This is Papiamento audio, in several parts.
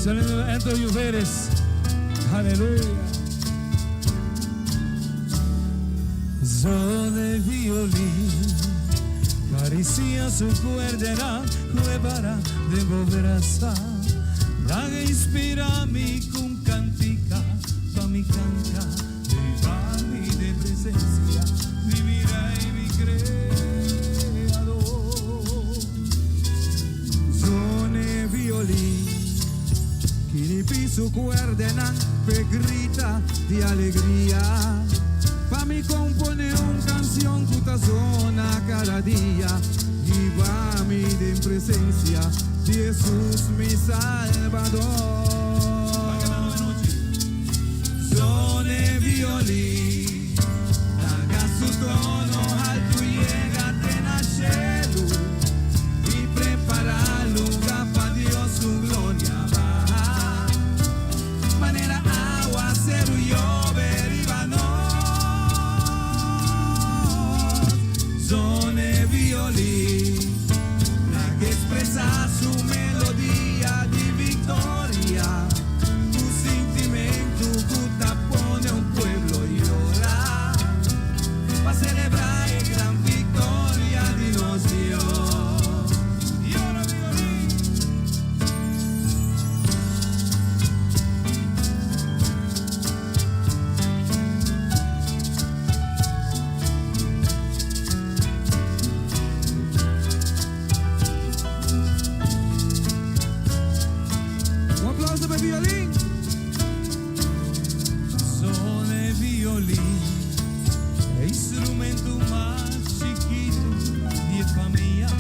Saliendo Lluveres. Aleluya. Zona violín, parecía su cuerda, para de volver a inspira mi con cantica, pa mi canta, viva mi de presencia, mi mira y mi creador. Zona violín, kiripi su cuerda, pe grita de alegría. Pa mi compone un canción que zona cada día y va mi de presencia Jesús mi Salvador. Zone violín, haga su tono alto y llega a cielo y prepara lugar para Dios su gloria va. Manera agua cero y llover y Zone violín, la que expresa su melodía de victoria. Tu sentimiento que pone un pueblo llorar pa celebrar la gran victoria de nos Dios. Llora violín. Un aplauso para el violín. Zona violín, instrumento mas chikito di famia.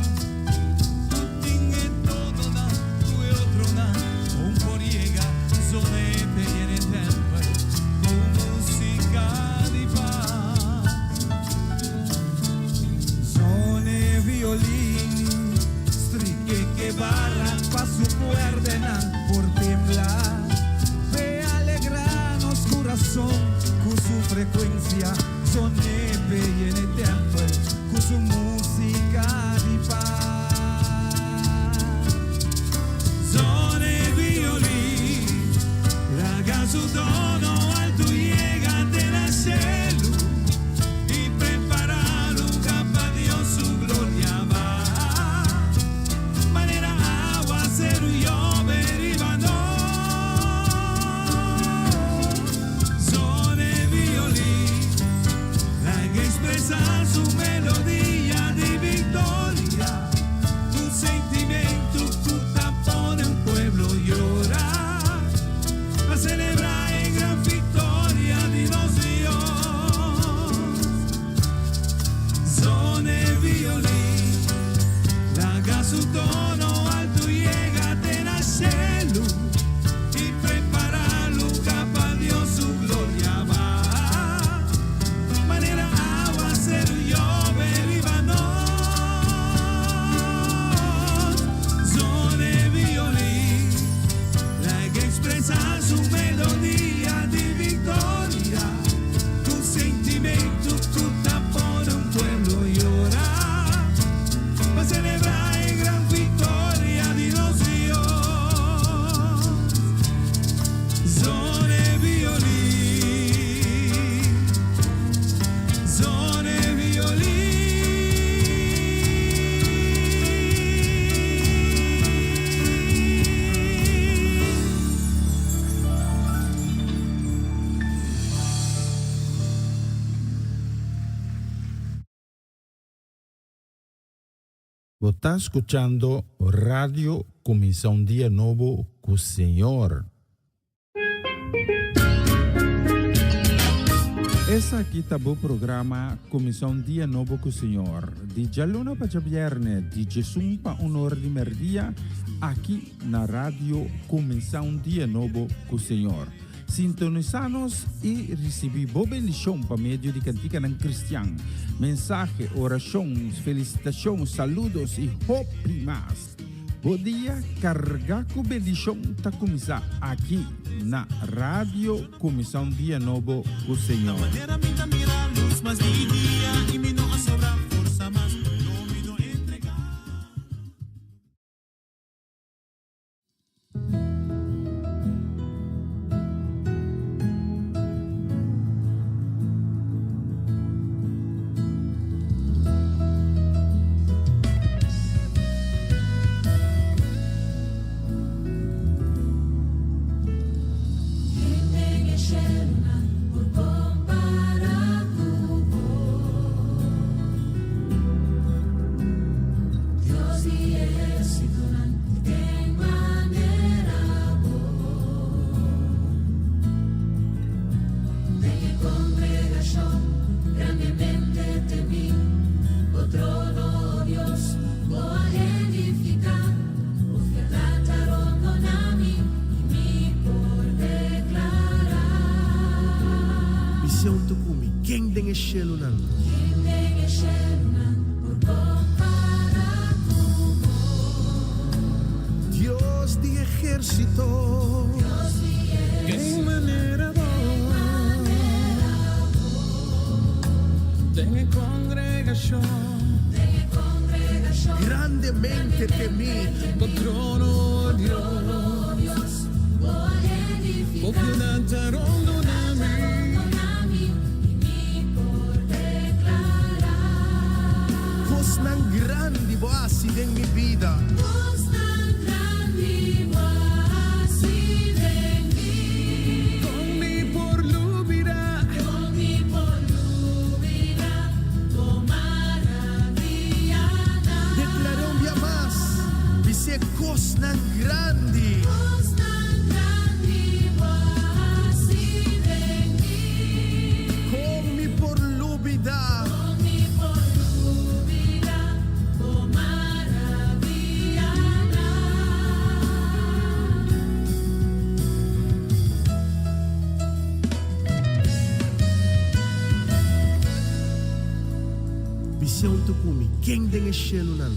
Cu tin todo na, cu otro na, un por yega, zona tiene tempo, cu musica di paz. Zona violín, strique que barra pa su cuerda por temblar. Ve alegrarnos corazón con su frecuencia. Zona llena temple con su música de paz. Zona violín, laga su tono alto y llega de la cielo y prepara lugar pa Dios su gloria va. Manera agua cero y llover y Zona violín, la que expresa su melodía de victoria. Un sentimiento que pone un pueblo llorar a celebrar en gran victoria de nos Dios. Zona violín, laga su tono alto y llega al cielo y prepara lugar para Dios su gloria va. Manera agua cero y llover y Zona violín, la que expresa su melodía de victoria. Tu sentimiento que pone un pueblo llorar pa celebrar la gran victoria de nos Dios. Zona violín, zona violín. Bo ta scuchando Radio Cuminsa un Dia Nobo cu Señor. Esaki ta bo programa Cuminsa un Dia Nobo cu Señor. Di dialuna pa diabierne, di 11 pa 1 or di merdia, aki na Radio Cuminsa un Dia Nobo cu Señor. Sintonisa nos y ricibi bo bendicion pa medio di canticanan cristian, mensahe, oracion, felicitacion, saludos y hopi mas. Bo dia kargá ku bendishon ta kuminsá aki na Radio Kuminsá un Dia Nobo ku Señor. Bis'é huntu ku mi, Ken den e shelunan? Dios di ehérsito. Ken manera bo den e kongregashon. Grandemente temí. Bo trono, Dios. Bo fieldat ta rondoná mi. Kosnan grandi bo a hasi den mi bida. Kon mi por lubidá. Deklar'é un bia mas, bis'é kosnan grandi. Kon mi por lubidá. Bis'é huntu ku mi, Ken den e shelunan?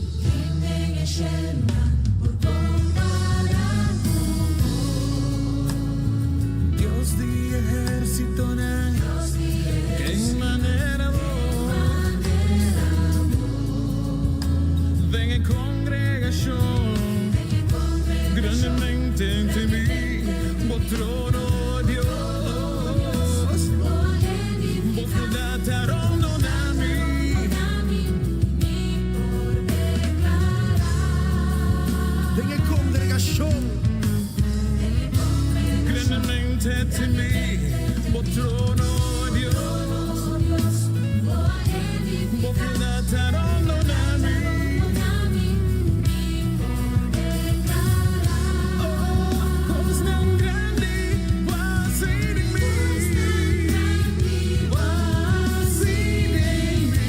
Dios di ehérsitonan, ken manera bo den e kongregashon grandemente temí bo trono, Dios, bo fieldat ta rondoná mi. Den e kongregashon. Grandemente temí bo trono, Dios, bo fieldat ta rondoná mi. Oh, kosnan grandi bo a hasi den mi, bo a hasi den mi.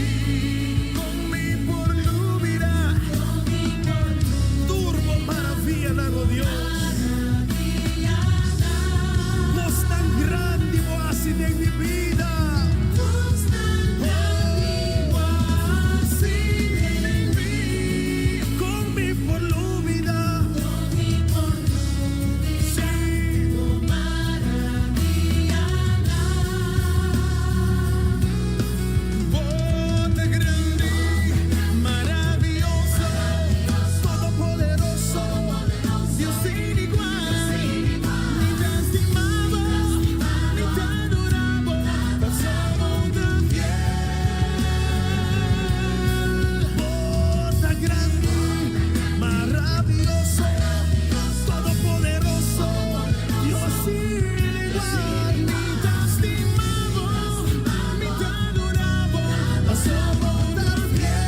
Kon mi por lubidá. Tur bo maravianan, o Dios. Kosnan grandi bo a hasi den mi bida. Bo a hasi den mi. Kon mi por lubidá. Sí. Bo ta grandi, maravioso, Todopoderoso. Dios sin igual. Mi ta stima bo, mi ta adorá bo, paso bo ta fiel. Bo ta grandi, maravioso, todopoderoso, Dios sin igual. Mi ta stima bo, mi ta adorá bo, paso bo ta fiel.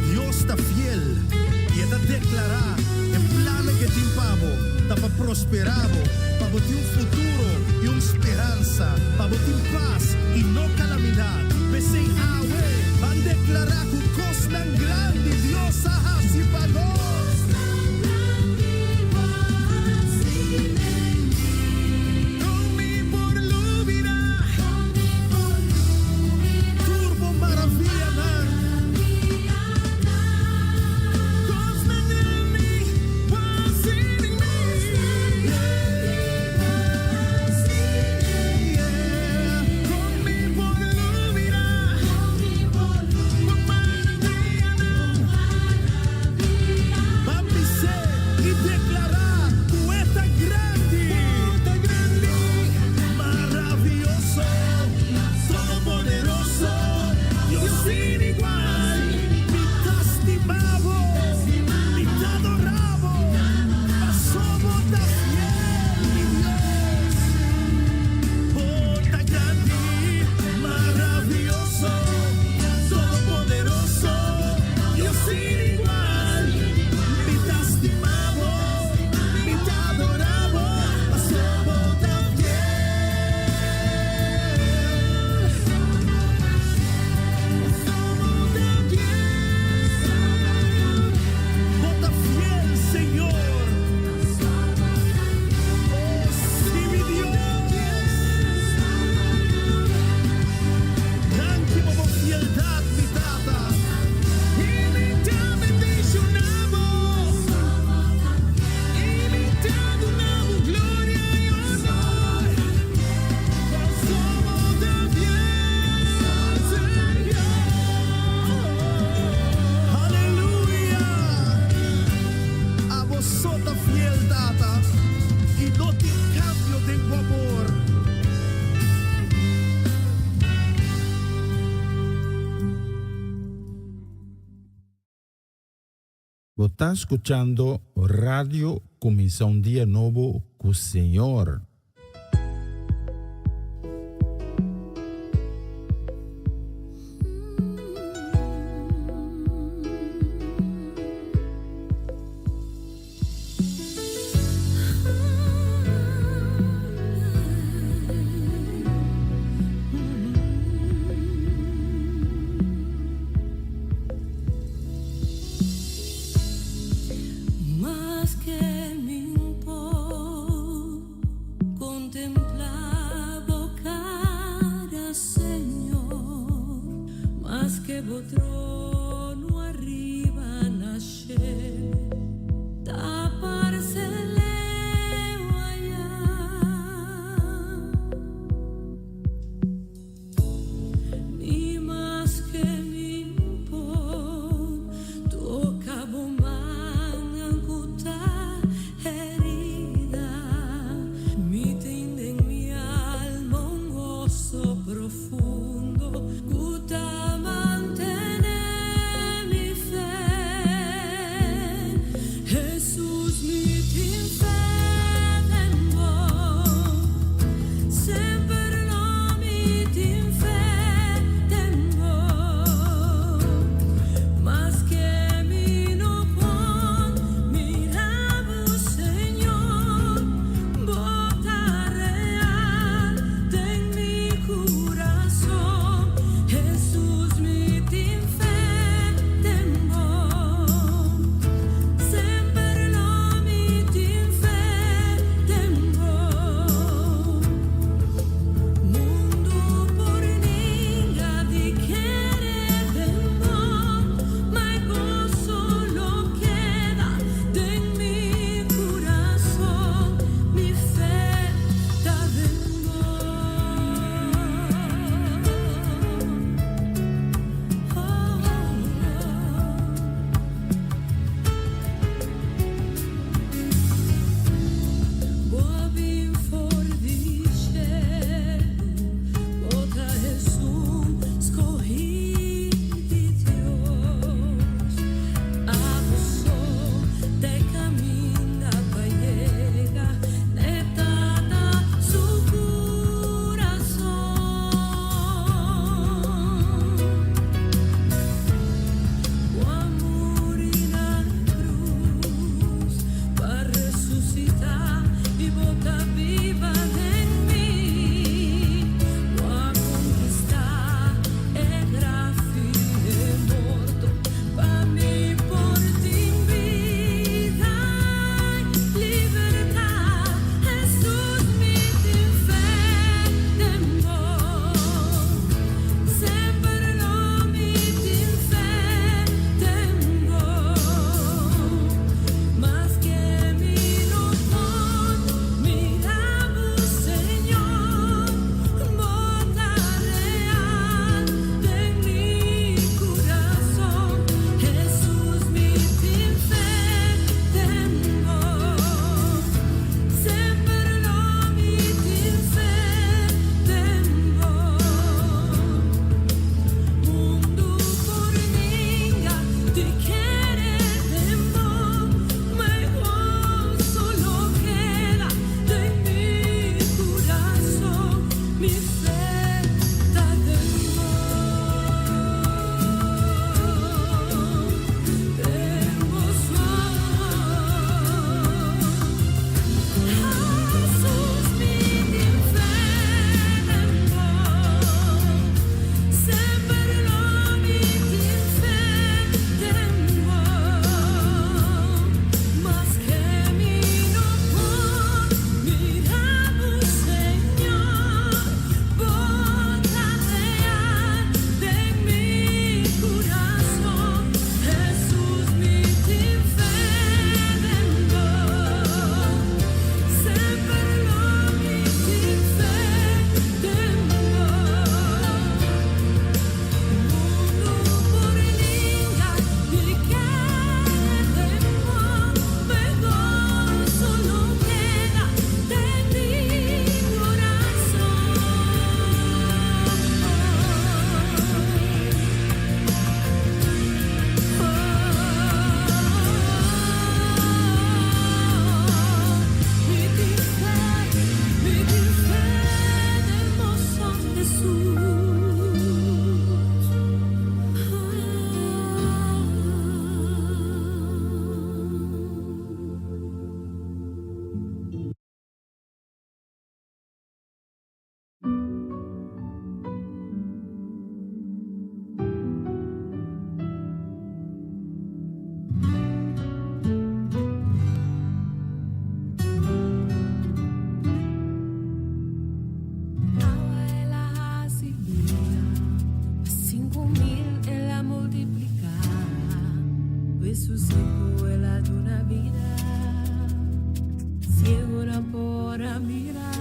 Dios ta fiel i e ta deklará e plannan ku e tin pa bo, ta pa prosperá bo, pa bo tin un futuro i un speransa, pa bo tin pas i no kalamidat. P'esei awe, ban deklará ku kosnan grandi Dios a hasi pa nos. Kon mi por lubidá. Tur bo maravianan. Bo ta skuchando Radio Kuminsá un Dia Nobo ku Señor. Mas que mi por. Jesus ku el a duna bida, Ciegunan por a mira,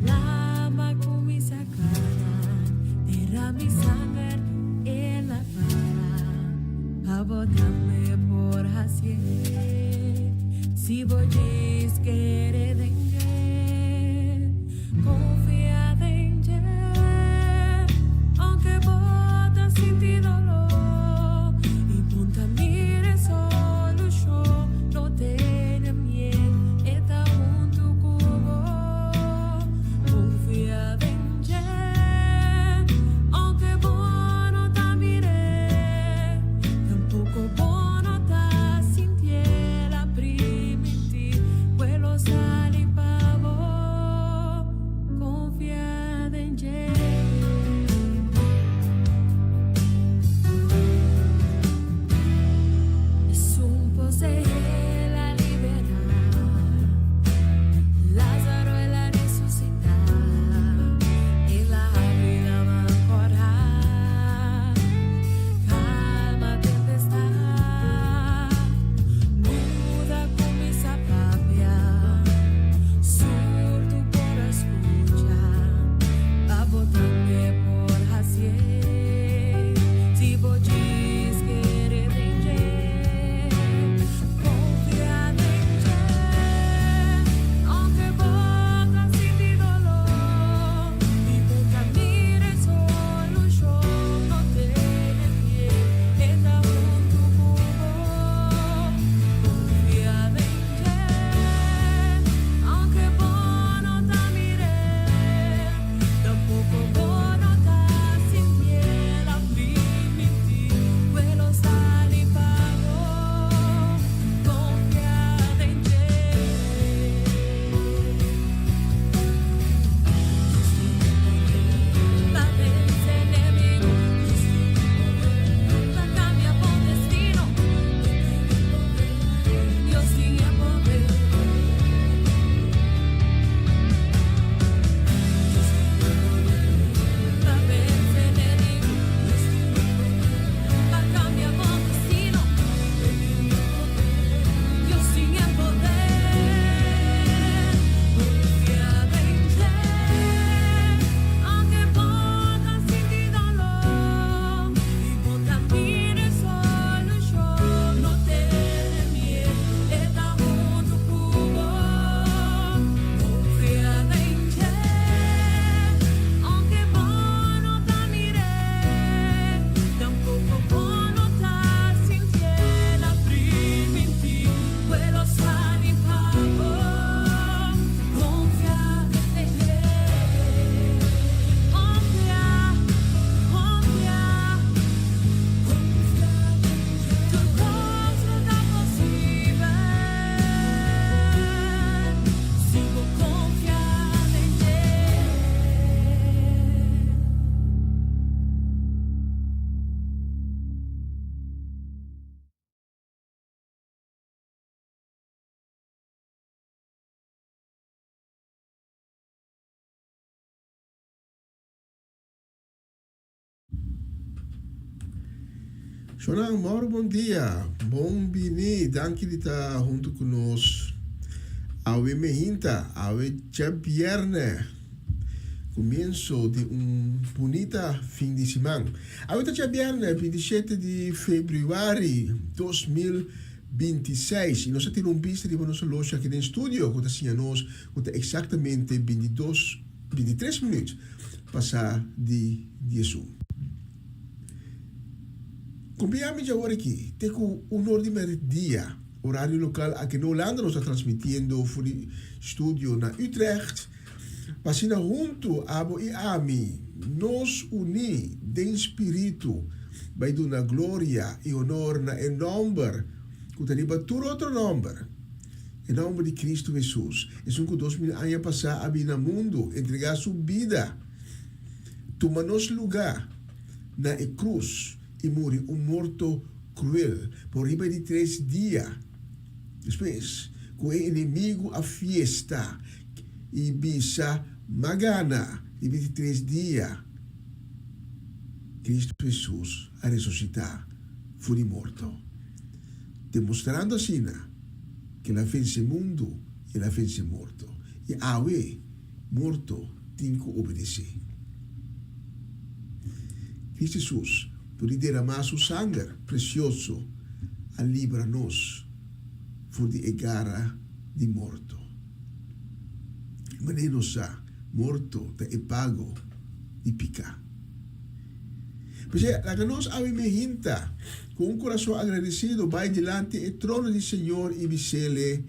Lama cuminsa cana, Derami sanger el a para, Pa bo tambe por hacié, Si bo djis kere den dje, Confia den dje, Aunke bo ta sinti dolor, Y bo n'ta mira e solucion, No tene miedo, e ta hunto cu bo. Confia den dje, Aunke bo no ta mir'é, Tampoco bo no ta sintié, El a priminti cu e lo sali pa bo. Confia den dje. Esun poseé el a liberá, Lázaro el a resucitá, el a habri laman kòrá, kalma tempestad, muda a kuminsá papia, surdu por a skucha, pa bo tambe por hasié, si bo djis kere den dje, konfia den dje, aunke bo ta sinti doló, i bo ta mira e solushon, no tene miedu, e ta huntu ku bo, konfia den dje, aunke bo no ta mir'é, tampoco bo no ta sintié, El a priminti cu e lo sali pa bo, konfia den dje. Pa vence enemigo, pa cambia bo destino, Dios tin e poder. Pa vence enemigo, pa cambia bo destino, Dios tin e poder. Confia den dje, aunke bo ta sinti dolor, y bo ta mira e solucion, no tene miedo, e ta hunto cu bo. Confia den dje, aunke bo no ta mir'é, tampoco bo no ta sintié, El a priminti cu e lo sali pa bo. Confia den dje, confia, confia, confia den dje. Tur cos ta posibel, si bo confia den dje. Shonnan, Mauro bon dia, bon bini, danki di ta huntu ku nos awe mehinta, awe djabièrnè, kumienso di un bunita fin di siman. Awe ta djabièrnè 27 di febrüari 2026 i nos a tira un bista riba nos oloshi aki den studio ku ta siña nos ku ta eksaktamente 22, 23 minüt pasá di diesun. Kumpia mi djawor aki te ku un or di merdia, orario lokal aki na Hulanda nos ta transmitiendo for di studio na Utrecht, pa asina huntu abo i ami nos uní den spiritu bai duna gloria i honor na e nòmber ku ta riba tur otro nòmber, e nòmber di Kristu Hesus, esun ku 2000 aña pasá a bini na mundu, entregá su bida. Tuma nos lugá na e krus i muri un morto kruel por riba di tres dia. Despues ku e enemigu a fiesta i bisa, M'a gana, riba di tres dia Kristu Hesus a resusitá. for di morto, demostrando asina ku el a vense mundu i el a vense morto. I awe morto tin ku obedesé. Kristu Hesus, dor di deramá su sanger presioso, a libra nos for di e gara di morto. Manera nos sa, morto ta e pago di piká. P'esei, laga nos awe mehinta ku un kurason agradesido bai dilanti e trono di Señor i bis'Ele,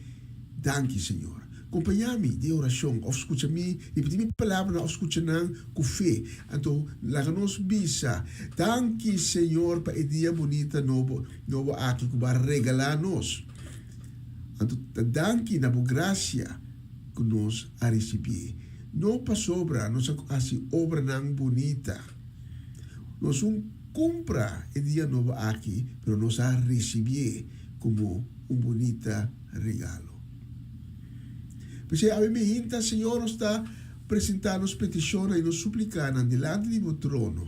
Danki, Señor. Kompañá mi den orashon òf skucha mi ripití mi palabranan òf skucha nan ku fe. Anto laga nos bisa, Danki, Señor, pa e dia bunita nobo nobo aki ku bo a regalá nos. Anto ta danki na bo grasia ku nos a risibié. No pasobra nos a hasi obranan bunita. Nos un kumpra e dia nobo aki, pero nos a risibié komo un bunita regalo. P'esei awe mi hinta, Señor, nos ta presentá nos petishonnan i nos suplikanan dilanti di bo trono.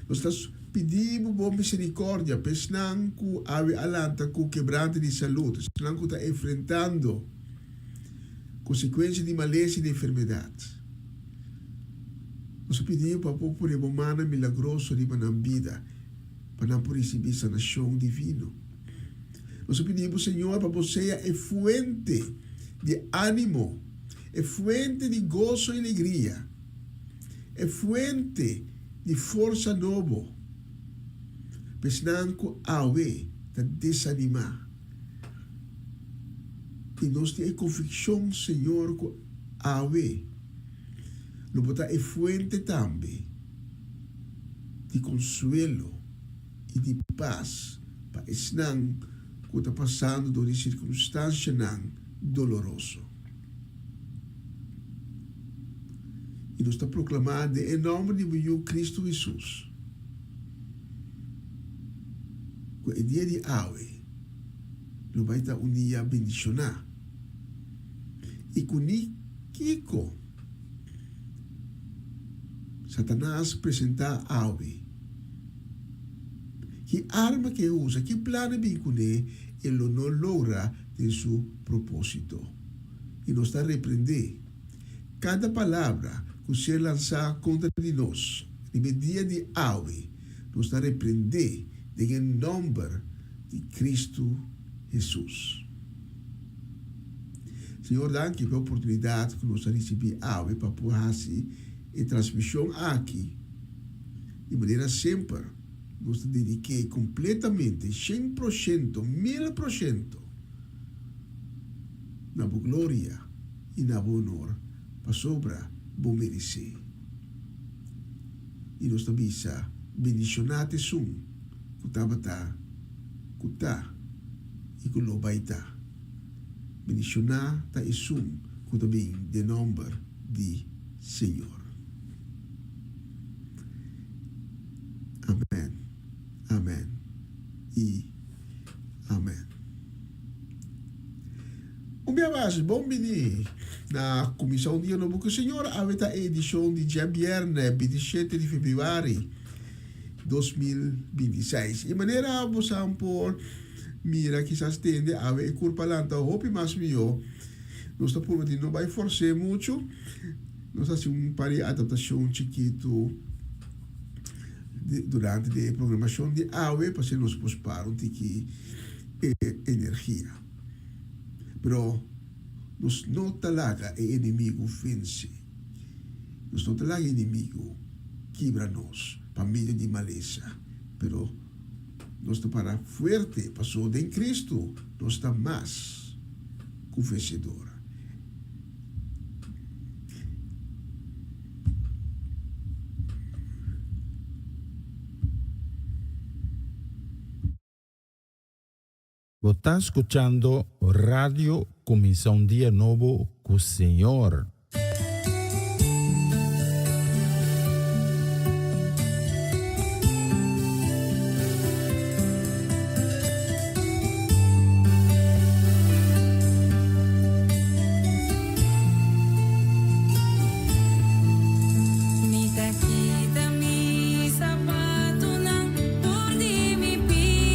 Nos ta pidi bo bo miserikòrdia pa esnan ku awe a lanta ku kebrante di salud, esnan ku ta enfrentando konsekuensia di malesa i di enfermedat. Nos ta pidi bo pa bo pone bo mannan milagroso riba nan bida, pa nan por risibí sanashon divino. Nos ta pidi bo, Señor, pa bo sea e fuente di ánimo, e fuente di goso i alegria, e fuente di forsa nobo pa esnan ku awe ta desanimá. I nos tin e konvikshon, Señor, ku awe lo bo ta e fuente tambe di konsuelo i di pas pa esnan ku ta pasando dor di sirkunstansianan doloroso. I nos ta proklamá den e nòmber di bo Yu Kristu Hesus, ku e dia di awe lo bai ta un dia bendishoná i ku ni kiko Satanas presentá awe, ki arma ku e usa, ki plan e bin kuné, e lo no logra den su propósito. I nos ta reprendé kada palabra ku ser lansá kontra di nos riba e dia di awe, nos ta reprendé den e nòmber di Kristu Hesus. Señor, danki pa e oportunidat ku nos a risibí awe pa por hasi e transmishon aki di manera semper. Nos ta dedik'é kompletamente, 100%, 1000%, na bo gloria i na bo honor, pasobra bo meresé. I nos ta bisa, Bendishoná ta esun ku tabata, ku ta i ku lo bai ta. Bendishoná ta esun ku ta bin den nòmber di Señor. Amèn, amèn i amèn. Un bia mas, bon bini na Kuminsá un Dia Nobo ku Señor. Awe ta e edishon di djabièrnè, 27 di febrüari 2026. I manera bo sa por mira, kisas tende, awe e kurpa lanta hopi mas mihó. Nos ta purba di no bai fors'é muchu. Nos hasi un par di adaptashon chikitu durante di e programashon di awe pasobra nos por spara un tiki e energia. Pero nos no ta laga e enemigu vense. Nos no ta laga e enemigu kibra nos pa medio di malesa. Pero nos ta para fuerte pasobra den Cristo nos ta mas ku vensedor. Bo ta skuchando Radio Kuminsá un Dia Nobo ku Señor. Mi ta kita mi sapatunan for di mi pia.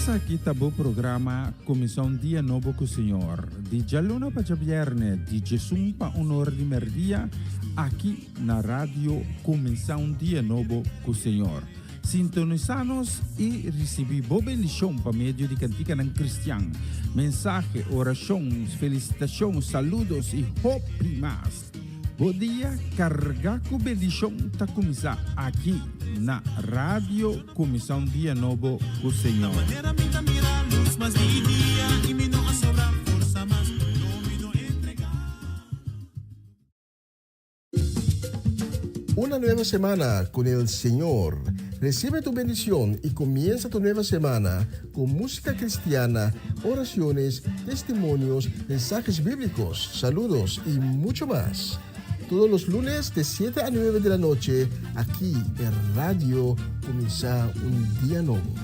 Esaki ta bo programa Kuminsá un Dia Nobo ku Señor, di djaluna pa djabièrnè di djesun pa un or di mèrdia, aki na Radio Kuminsá un Dia Nobo ku Señor. Sintonisá nos i risibí bo bendishon pa medio di kantikanan kristian, mensahe, orashon, felisitashon, saludos i hopi mas. Bo dia kargá ku bendishon ta kuminsá aki na Radio Kuminsá un Dia Nobo ku Señor. Una nueva semana con el Señor. Recibe tu bendición y comienza tu nueva semana con música cristiana, oraciones, testimonios, mensajes bíblicos, saludos y mucho más. Todos los lunes de 7 a 9 de la noche, aquí en Radio Comienza un Día Nuevo.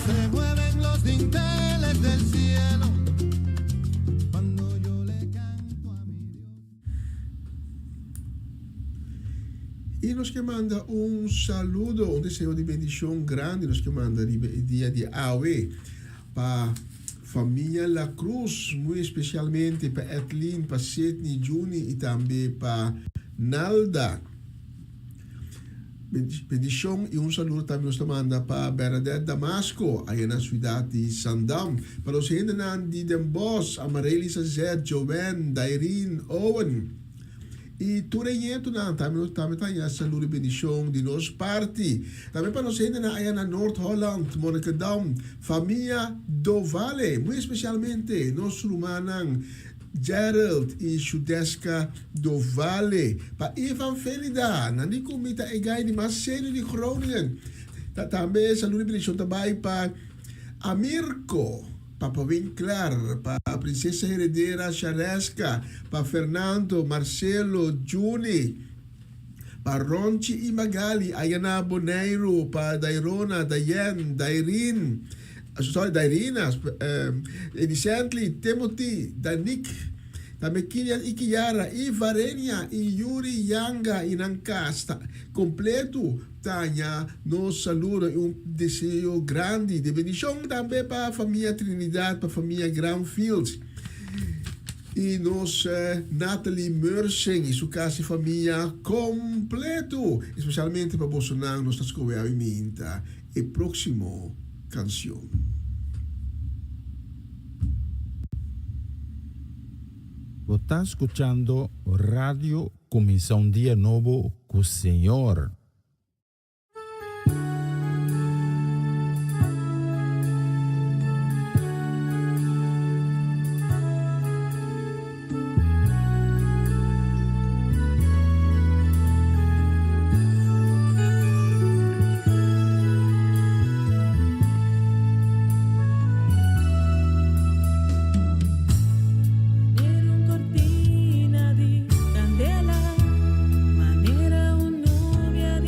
Se mueven los dinteles del cielo cuando yo le canto a mi Dios. I nos ke manda un saludo, un deseo di bendishon grandi nos ke manda riba e dia di awe pa famia La Cruz, muy especialmente pa Edlin, pa Sidney, Juni i tambe pa Nalda. Bendishon i un saludo tambe nos ta manda pa Bernadette Damasco aya na siudat di Sandam, pa nos hendenan di Den Bosch, Amarelisa Zet, Joanne, Dairine, Owen i tur e ñetunan tambe nos tambe ta haña saludo i bendishon di nos parti. Tambe pa nos hendenan aya na Noord Holland, Monnikendam, famia Dovale, muy especialmente nos rumannan Gerald i Shudeska Dovale, pa Ivan Felida, nan di ku mi ta e gai di mas serio di Groningen. Ta tambe saludo i bendishon ta bai pa Amirko, pa Winkler, pa Prinsesa Heredera Shareska, pa Fernando, Marcelo, Juni, pa Ronchi i Magali, aya na Boneiru, pa Dairona, Dayen, Dairin, sorry, Dairina, Edicently, Timothy, Danik, tambe Kilian i Kiara, i Varenia, i Yuri, Yanga, i nan kas ta kompletu ta haña nos saludo i un deseo grandi di bendishon tambe pa famia Trinidad, pa famia Granfield. I nos Natalie Mersing i su kas i famia kompletu. Espesialmente pa bosonan nos ta skohe awe minta e próksimo kansion. Bo ta skuchando Radio Kuminsá un Dia Nobo ku Señor. Manera un cortina di candela, manera un nubia.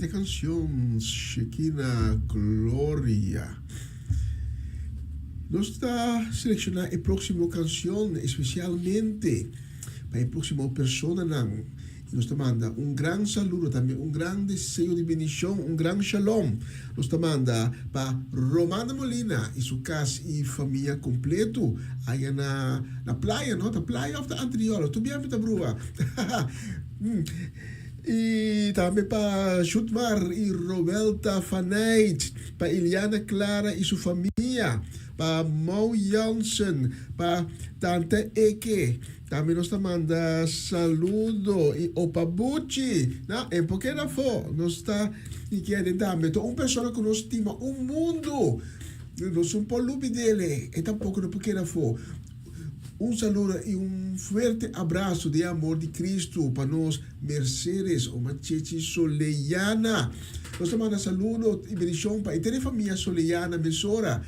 canción Shekinah Gloria. Nos ta selecciona e proximo cancion especialmente pa e proximo personanan y nos ta manda un gran saludo tambe un gran deseo di bendicion un gran shalom nos ta manda pa Romana Molina y su cas y famia completo aya na na playa no ta playa of ta Antriol tur biaha mi ta brua y tambe pa Shutmar y Roelta Faneyt pa Iliana Clara y su famia, pa Mo Jansen, pa Tante Eke, tambe nos ta manda saludo y Opa Buchi, na e por keda afo, nos ta y kere tambe ta un persona cu nos stima un mundo, nos un por lubidele, e tampoco no por keda afo. Un saludo y un fuerte abrazo di e amor di Cristo pa nos Mercedes Oma Chechi Soleyana. Nos ta manda saludo y bendicion pa henter e famia Soleyana mesora,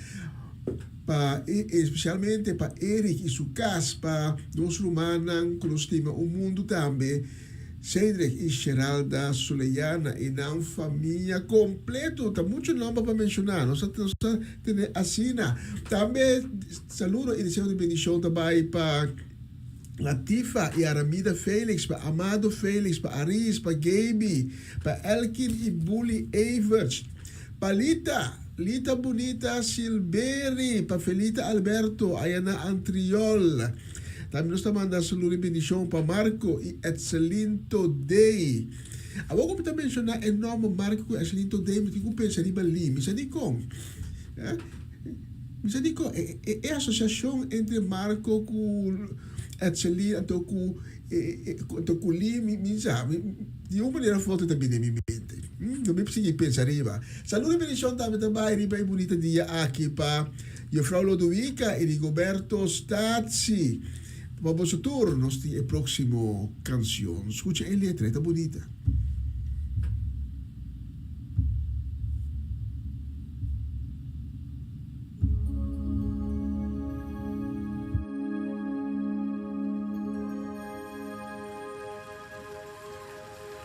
pa especialmente pa Eric y su cas, pa nos rumannan cu nos stima un mundo tambe. Cedric y Sheralda Suleyana y nan famia completo. Ta mucho nomber pa menciona. Nos ta nos ta tene asina. Tambe saludo y deseo di bendicion ta bay pa Latifa y Aramida Felix, pa Amado Felix, pa Aris, pa Gaby, pa Elkin y Bully Everts, pa Lita, Lita Bunita Silberi, pa Felita Alberto, aya na Antriol. Tambe nos ta manda saludo y bendicion pa Marco y Etselin Todey. Awor cu mi ta menciona e nomber Marco cu Etselin Todey mi tin cu pensa riba Lee. Mi sa dicon. Mi sa dicon e asociacion entre Marco cu Etselin anto cu anto cu Lee mi sa di un manera of otro ta bini den mi mente. No mi sigui pensa riba. Saludo y bendicion tambe ta bay riba e bunita dia aki pa Juffrouw Lodowica y Rigoberto Statie. Pa boso tur nos tin e proximo cancion. Scucha e letra, e ta bunita.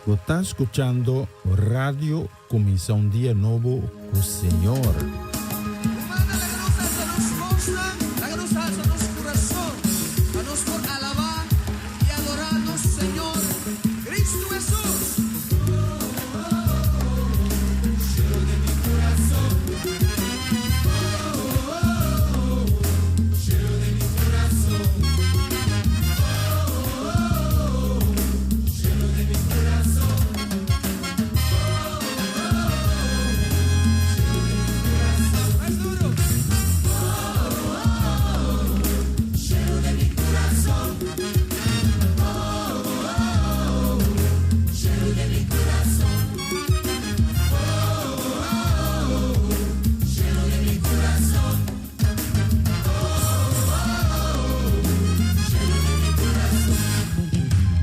Bo ta scuchando Radio Cuminsa un dia nobo cu Señor. Humana, laga nos alsa nos bosnan, laga nos alsa nos kurason, pa nos por alabá i adorá nos Señor Kristu Hesus.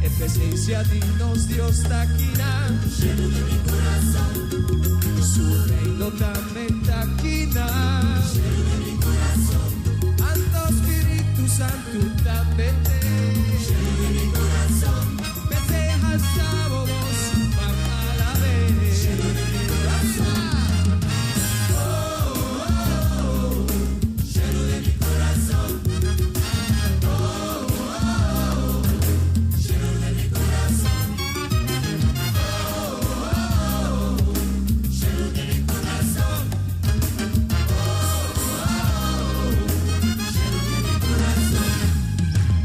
E presencia di nos Dios ta akinan. Lleno di mi corazon. Su reino tambe ta akinan. Lleno di mi corazon. Anto Spiritu Santu tambe te. Lleno di mi corazon. Mester halsa bo bos pa alab'é. Lleno di mi corazon.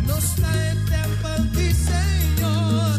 Nos ta e tempel di Señor.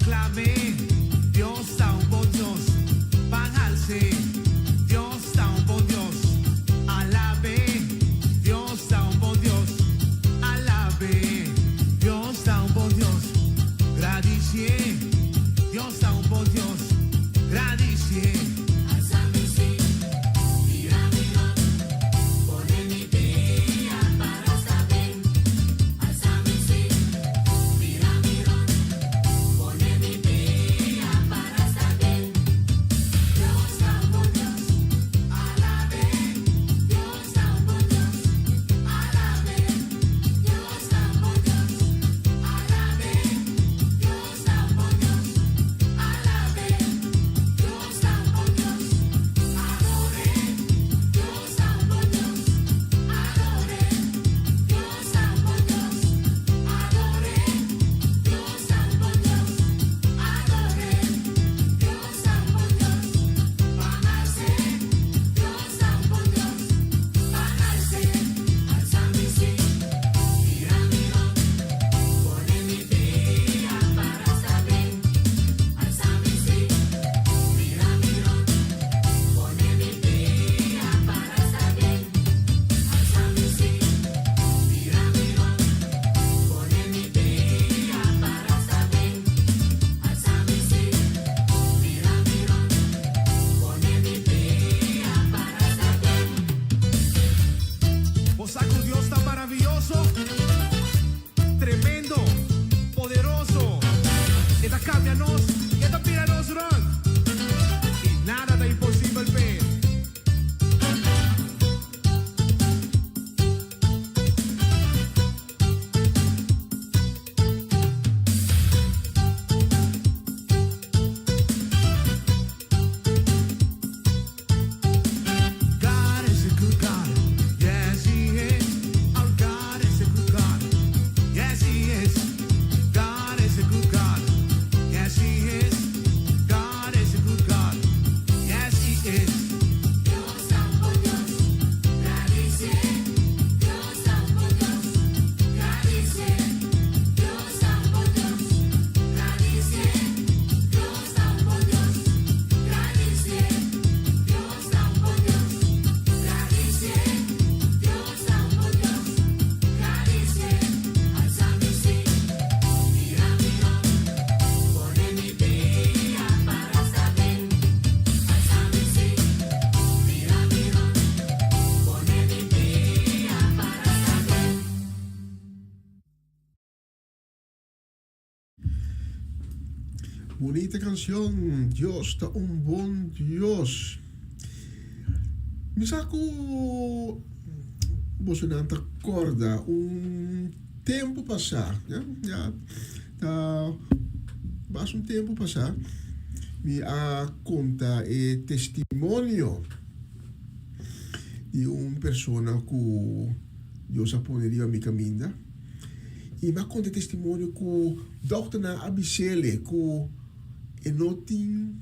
Proclam'é, Dios ta un bon Dios. Ban hals'é, Dios ta un bon Dios. Alab'é, Dios ta un bon Dios. Alab'é, Dios ta un bon Dios. Gradisié, Dios ta un bon Dios. Gradisié. Alsa mi sí, bira mi rònt, pone mi pia para sta ben. Alsa mi sí, bira mi rònt, pone mi pia para sta ben. Dios ta un bon Dios, alab'é. Dios ta un bon Dios, alab'é. Dios ta un bon Dios, alab'é. Dios ta un bon Dios, alab'é. Dios ta un bon Dios, ador'é. Dios ta un bon Dios, ador'é. Dios ta un bon Dios, ador'é. Dios ta un bon Dios, ador'é. Dios ta un bon Dios, ban hals'é. Dios ta un bon Dios, ban hals'é. Alsa mi sí, bira mi rònt, pone mi pia para sta ben. Alsa mi sí, bira mi rònt, pone mi pia para sta ben. Alsa mi sí, bira mi rònt, pone mi pia para sta ben. Alsa mi sí, bira mi rònt, pone mi pia para sta ben. Bo sa ku Dios ta maravioso, tremendo, poderoso. E ta kambia nos, e ta bira nos rònt. I nada ta imposibel p'e. God is a good God. Yes, He is. Our God is a good God. Yes, He is. God is a good God. Yes, He is. God is a good God. Yes, He is. Dios ta un bon Dios, gradisié. Dios ta un bon Dios, gradisié. Dios ta un bon Dios, gradisié. Dios ta un bon Dios, gradisié. Dios ta un bon Dios, gradisié. Dios ta un bon Dios, gradisié. Alsa mi sí, bira mi rònt, pone mi pia para sta ben. Alsa mi sí, bira mi rònt, pone mi pia para sta ben. Bunita kanshon, Dios ta un bon Dios. Mi sa ku bosonan ta kòrda un tempu pasá, ya, ya ta basta un tempu pasá, mi a konta e testimonio di un persona ku Dios a pone riba mi kaminda. I mi a konta e testimonio ku dòkternan a bis'el ku e no tin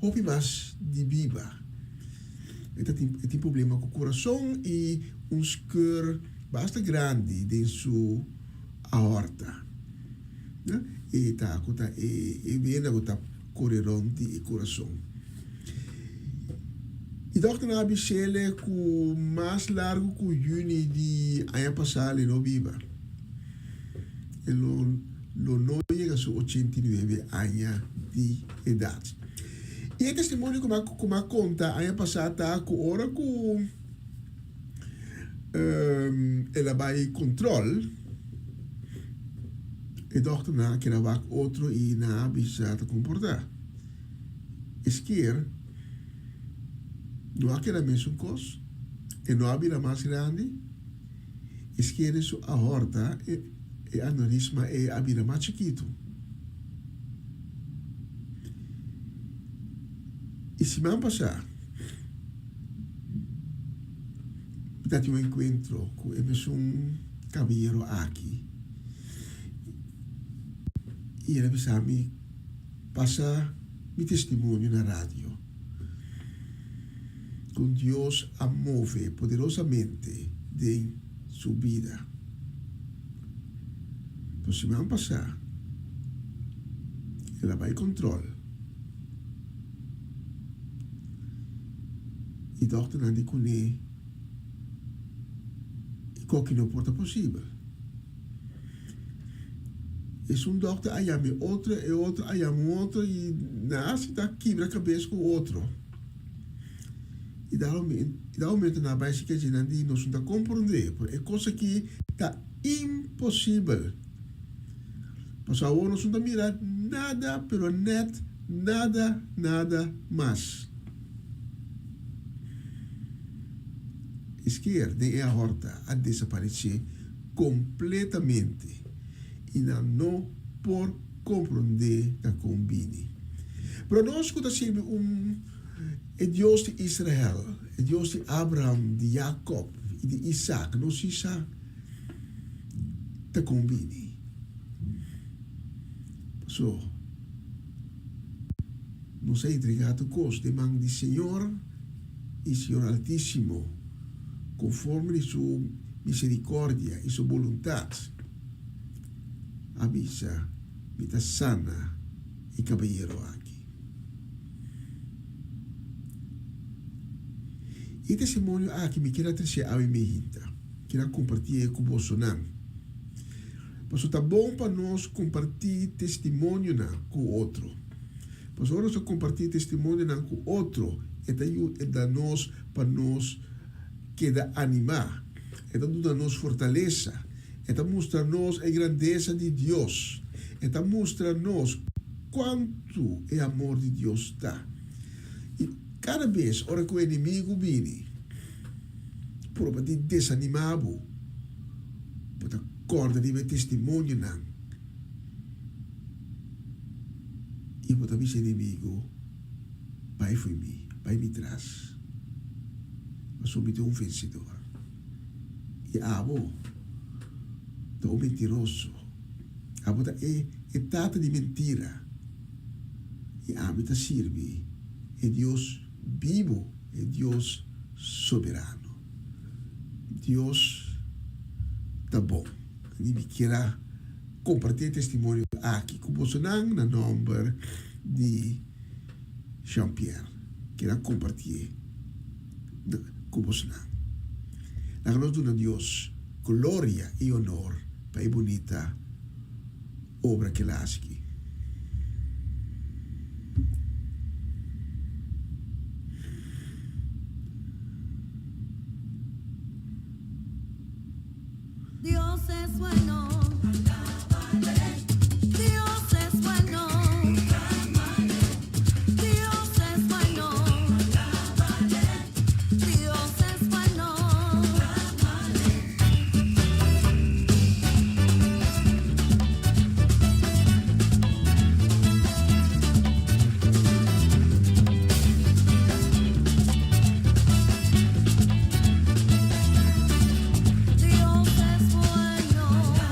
hopi mas di biba. E ta tin e tin problema ku kurason i un skeur basta grandi den su aorta. E ta ku ta e e bena ku ta kore rònt di e kurason. E dòkternan a bis'el ku mas largu ku yüni di aña pasá el no biba. E lo lo no yega su 89 aña di edat. I e testimonio ku mi a ku mi a konta aña pasá ta ku ora ku el a bai kontròl, e dòkternan a keda wak otro i nan a bisa ta komportá. Eskier no a keda mesun kos, e no a bira mas grandi, eskier den su aorta e aneurisma ei a bira mas chikitu. I siman pasá mi ta tin un enkuentro ku e mesun kabayero aki i el a bisa mi, Pasa mi testimonio na radio con Dios a move poderosamente den su bida. Pero siman pasa El a bai control. I dokternan di kuné e koki no por ta posibel. Esun dokter a yama e otro, e otro a yama un otro i nan a sinta kibra kabes ku otro. I da momento nan a bai si ke nan di nos no ta komprondé, pero e kos aki ta imposibel. Pasobra awor nos no ta mira nada, pero nèt nada, nada mas. Esker den e ahorta a desaparesé kompletamente i nan no por komprondé ta kon bini. Pero nos ku ta sirbi un e Dios di Israel, e Dios di Abraham, di Jakob i di Isak, nos si sa ta kon bini. Paso, nos a entregá tur kos den man di Señor i Señor Altísimo, konforme di su miserikòrdia i su boluntat, a bisa, Mi ta sana e kabayero aki. E testimonio aki mi kier a trese awe mi hinta, kier a kompartié ku bosonan. Pasobra ta bon pa nos kompartí testimonionan ku otro. Pasobra ora nos ta kompartí testimonionan ku otro, e ta yuda nos pa nos keda animá, e ta duna nos fortalesa, e ta mustra nos e grandesa di Dios, e ta mustra nos kuantu e amor di Dios ta. I kada bes ora ku enemigu bini proba di desanimá bo, bo ta kòrda riba e testimonionan i bo ta bisa enemigu, Bai fo'i mi, bai mi tras, pasobra mi ta un vensedor. I abo ta un mentiroso, abo ta e e tata di mentira, i ami ta sirbi e Dios bibu, e Dios soberano. Dios ta bon. I mi kier a kompartí e testimonio aki ku bosonan na nòmber di Jean Pierre. Kier a kompartié ku bosonan. Laga nos duna Dios gloria i honor pa e bunita obra ku el a hasi aki. Dios es bueno. Dios es bueno. Dios es bueno. Dios es bueno. Dios es bueno.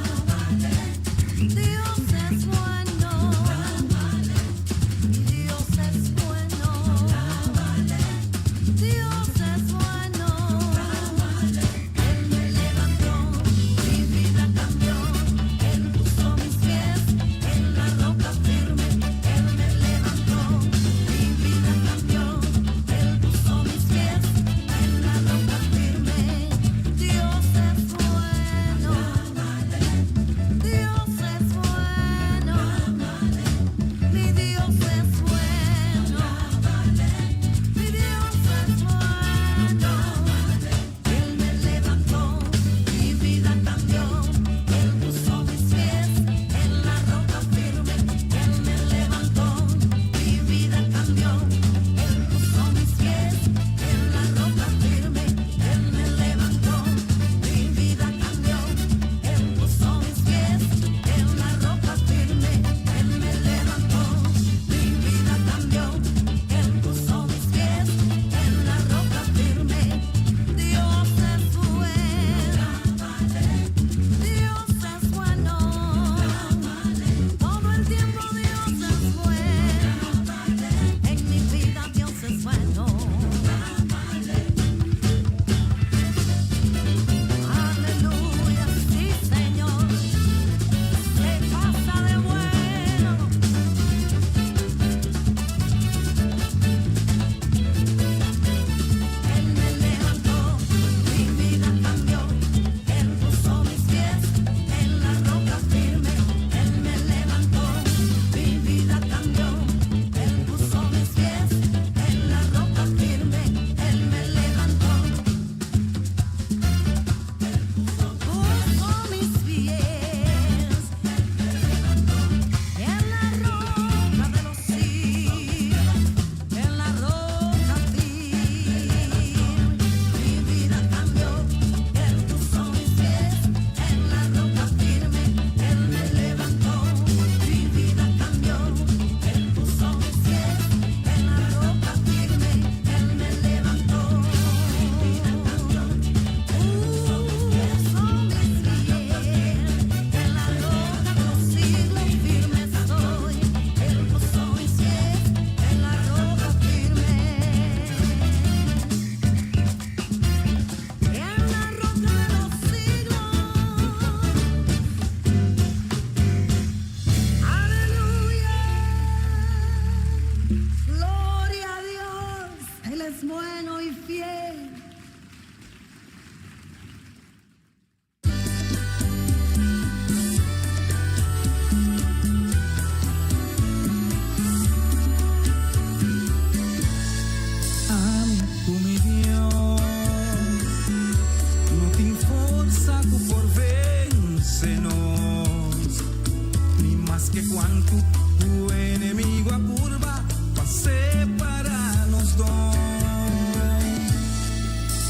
Cuantu ku enemigu a purba pa separá nos dos.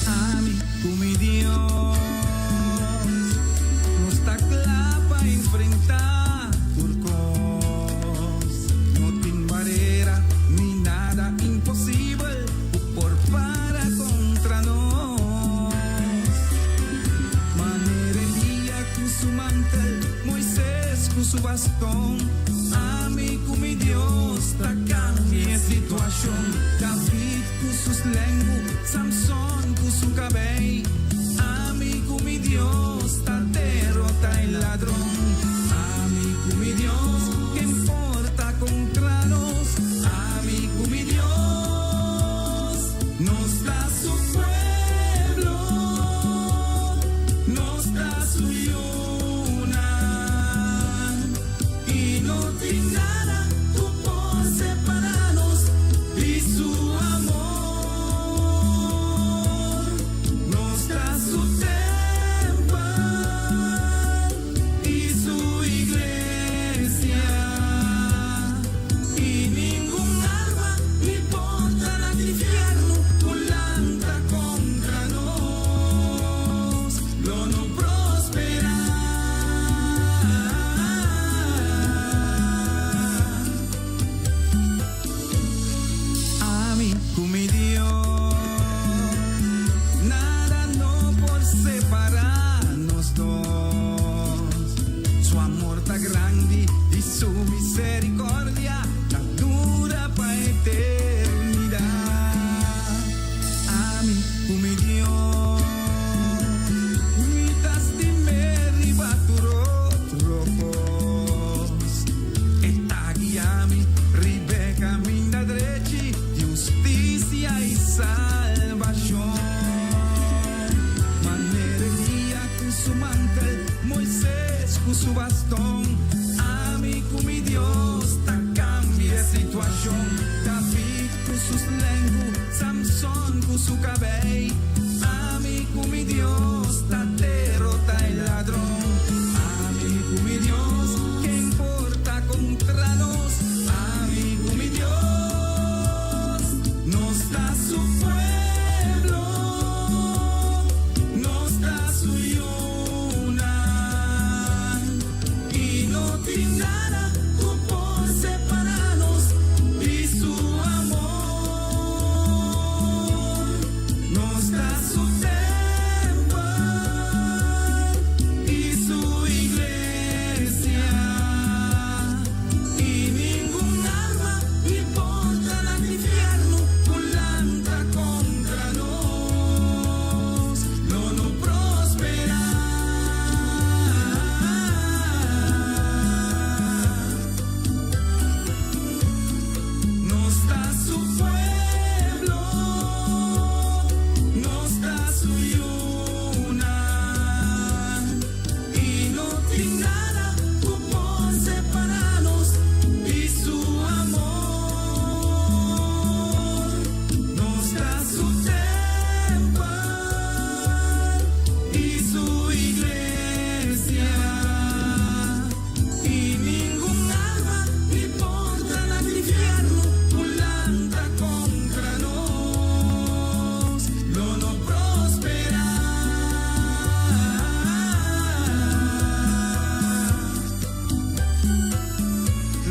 Ami ku mi Dios nos ta kla pa enfrentá tur kos. No tin barera ni nada imposibel ku por para kontra nos. Manera Elías ku su mantel, Moisés ku su bastón. Ami ku mi Dios ta kambia e situashon. David ku su slengu, Samson ku su kabei. Ami ku mi Dios ta derotá e ladron. Ami ku mi Dios, ken por ta kontra nos? Ami ku mi Dios, nos ta su pueblo, nos ta su yunan. I no tin nada ku por separá nos di su amor. Nos ta su tèmpel i su iglesia. I ningun arma ni portanan di infierno ku lanta kontra nos lo no prosperá. Ami ku mi Dios, nada no por separá nos dos. Su amor ta grandi i su misericordia ta dura pa eternidat. Ami ku mi Dios, mi ta stim'é riba tur otro kos. E ta guia mi riba e kaminda drechi di hustisia i salbashon. Manera Elías ku su mantel, Moisés ku su bastón. Ami ku mi Dios ta kambia e situashon. David ku su slengu, Samson ku su kabei. Ami ku mi Dios ta derotá e ladron. Ami ku mi Dios, ken por ta kontra nos? Ami ku mi Dios, nos ta su pueblo, nos ta su yunan. I no tin nada ku por separá nos di su amor. Nos ta su tèmpel i su iglesia. I ningun arma ni portanan di infierno ku lanta kontra nos lo no prosperá. Nos ta su pueblo, nos ta su yunan. I no tin nada ku por separá nos di su amor. Nos ta su tèmpel i su iglesia. I ningun arma ni portanan di infierno ku lanta kontra nos lo no prosperá.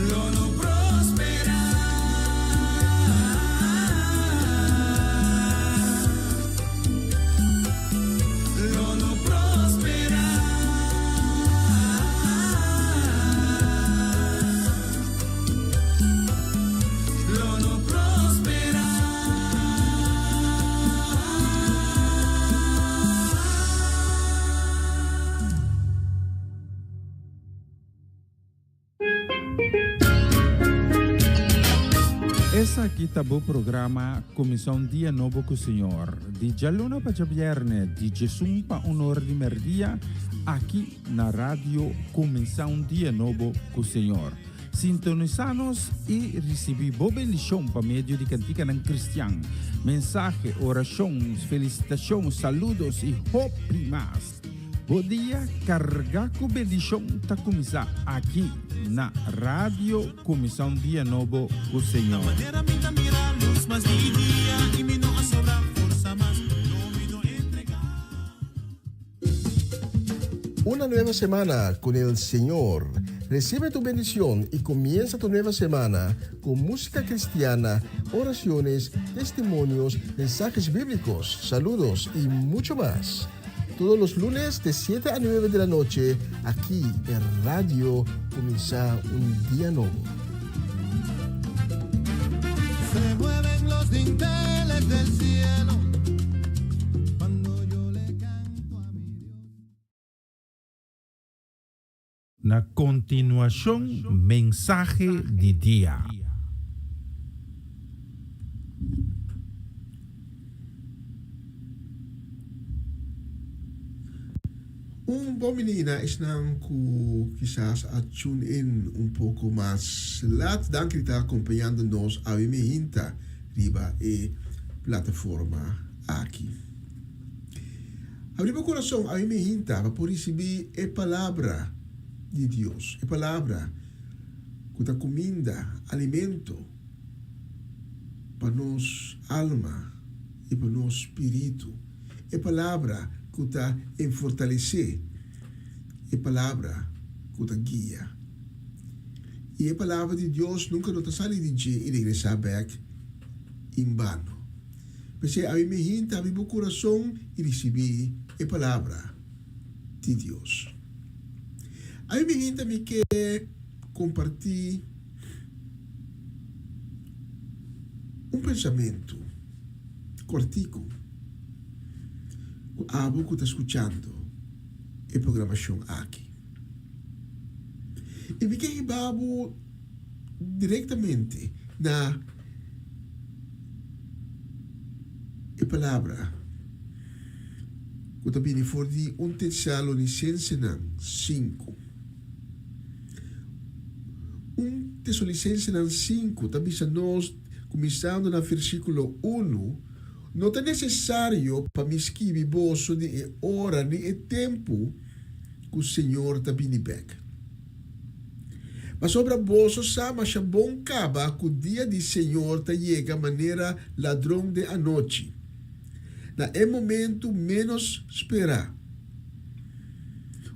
Lo no prosperá. Lo no prosperá. Lo no prosperá. Esaki ta bo programa Kuminsá un Dia Nobo ku Señor, di djaluna pa djabièrnè, di djesun pa un or di mèrdia, aki na Radio Kuminsá un Dia Nobo ku Señor. Sintonisá nos i risibí bo bendishon pa medio di kantikanan kristian, mensahe, orashon, felisitashon, saludos i hopi mas. Bo dia kargá ku bendishon ta kuminsá aki na Radio Kuminsá un Dia Nobo ku Señor. Una nueva semana con el Señor. Recibe tu bendición y comienza tu nueva semana con música cristiana, oraciones, testimonios, mensajes bíblicos, saludos y mucho más. Todos los lunes de 7 a 9 de la noche, aquí en Radio Comienza un Día Nuevo. Se mueven los dinteles del cielo cuando yo le canto a mi Dios. Na kontinuashon mensahe di dia. Un bon bini na esnan ku kisas a tune in un poko mas lat. Danki di ta akompañando nos awe mihinta riba e plataforma aki. Abri bo kurason awe mihinta pa por risibí e Palabra di Dios, e Palabra ku ta kuminda, alimento pa nos alma i pa nos spiritu, e Palabra ku ta enfortalesé, e Palabra ku ta guia. I e Palabra di Dios nunka no ta sali di dje i regresá bèk en bano. P'esei abi mi hinta abi bo kurason i risibí e palabra di Dios. Abi mi hinta mi ke kompartí un pensamentu kòrtiku ku abo ku ta skuchando e programashon aki. I mi ke hiba bo direktamente na e palabra ku ta bini for di un Tesalonisensenan sinku. Un Tesalonisensenan sinku ta bisa nos, kuminsando na versíkulo unu, No ta nesesario pa mi skibi boso di e ora ni e tempu ku Señor ta bini bèk. Pasobra boso sa masha bon kaba ku dia di Señor ta yega manera ladron den anochi, na e momentu ménos sperá.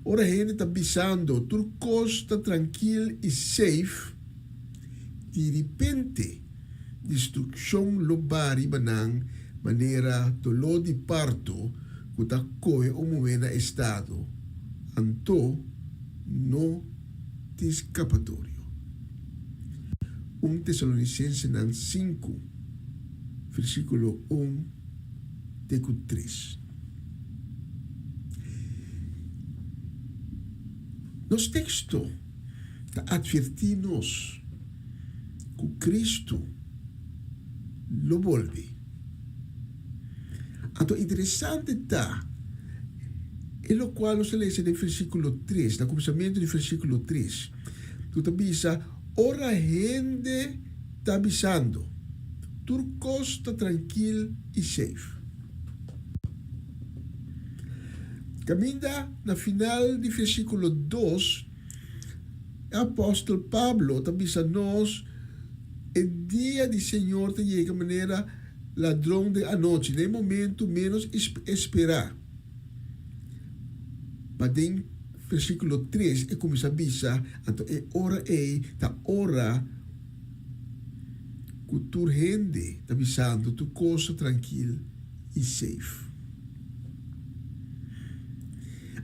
Ora hende ta bisando tur kos ta trankil i safe, diripente destrukshon lo ba riba nan manera doló di parto ku ta kohe un muhé na estado. Anto no tin skapatorio. Un Tesalonisensenan sinku, versíkulo un te ku tres. Nos teksto ta atvertí nos ku Kristu lo bolbe. Anto interesante ta e lokual nos ta lesa den versíkulo tres, na kuminsamentu di versíkulo tres, ku ta bisa, Ora hende ta bisando, Tur kos ta trankil i safe. Kaminda na final di versíkulo dos, e apòstel Pablo ta bisa nos, E dia di Señor ta yega manera Ladron den anochi, na e momento ménos esperá. Pa den versíkulo tres e kuminsá bisa, Anto e ora ei ta ora ku tur hende ta bisando tur kos ta trankil i safe.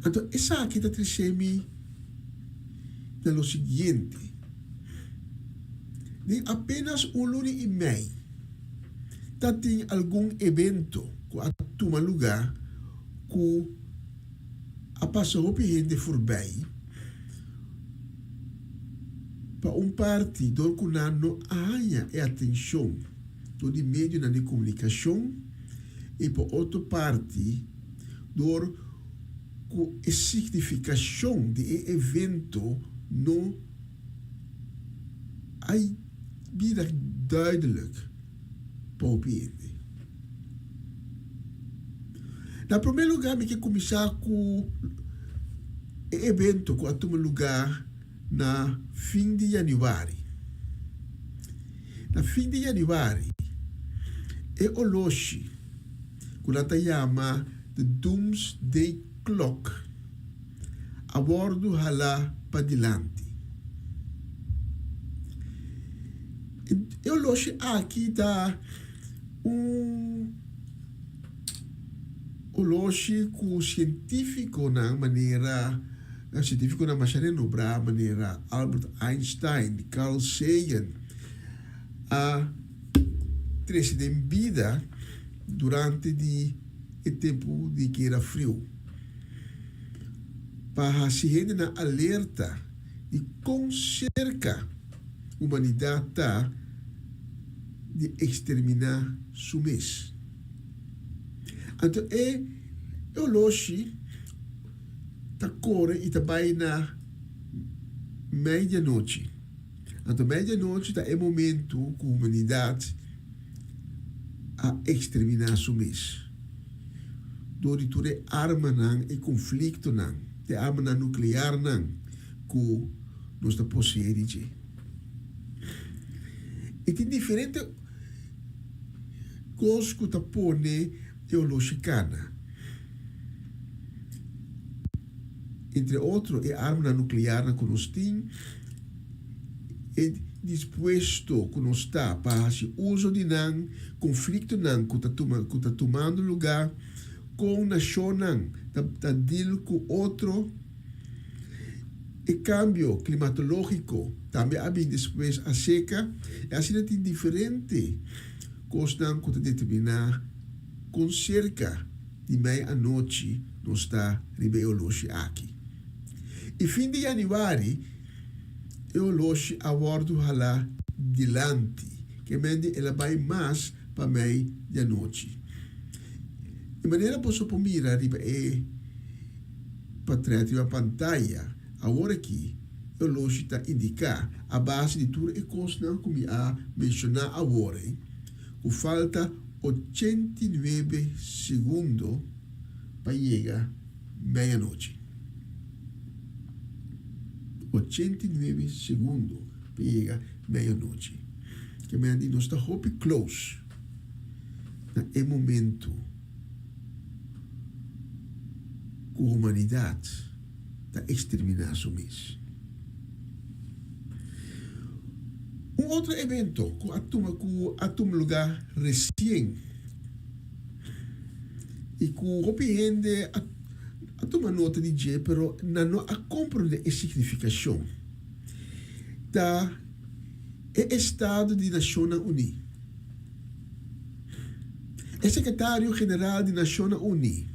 Anto esaki ta trese mi na lo siguiente, Den apenas un luna i mei ta tin algun evento ku a tuma lugá ku a pasa hopi hende forbei pa un parti dor ku nan no a haña e atenshon dor di medionan di komunikashon i pa otro parti dor ku e signifikashon di e evento no a bira duidelijk pa hopi hende. Na promé lugá mi ke kuminsá ku. E evento ku a tuma lugá na fin di yanüari. Na fin di yanüari e oloshi ku nan ta yama The Doomsday Clock a wòrdu halá padilanti. E oloshi aki ta un oloshi ku sientífikonan manera sientífikonan masha renobrá manera Albert Einstein, Carl Sagan a trese den bida durante di e tempu di Guera Friu pa hasi hendenan alerta di kon serka humanidat ta di eksterminá su mes. Anto e oloshi ta kore i ta bai na meidianochi. Anto meidianochi ta e momentu ku humanidat a eksterminá su mes dor di tur e armanan, e konfliktonan, e armanan nuklearnan ku nos ta poseé di dje. I tin diferente kos ku ta pone e oloshi kana. Entre otro e armanan nuklearnan ku nos tin, e dispuesto ku nos ta pa hasi uso di nan, konfliktonan ku ta tuma ku ta tumando lugá, kon nashonnan ta ta deal ku otro. E kambio klimatológiko tambe a bin despues a seka i asina tin diferente kosnan ku ta determiná kon serka di mei anochi nos ta riba e oloshi aki. I fin di yanüari e oloshi a wòrdu halá dilanti, ke mende el a bai mas pa mei di anochi. E manera boso por mira riba e Patrèt riba pantaya awor aki, e oloshi ta indiká, a base di tur e kosnan ku mi a menshoná awor ei, ku falta 89 segundo pa yega meianochi. 89 segundo pa yega meianochi. Ke men di nos ta hopi close na e momento. Ku humanidat ta eksterminá su mes. Un otro evento ku a tuma ku a tuma lugá resien i ku hopi hende a a tuma nota di dje pero nan no a komprondé e signifikashon ta e estado di Nashonnan Uní. E sekretario general di Nashonnan Uní,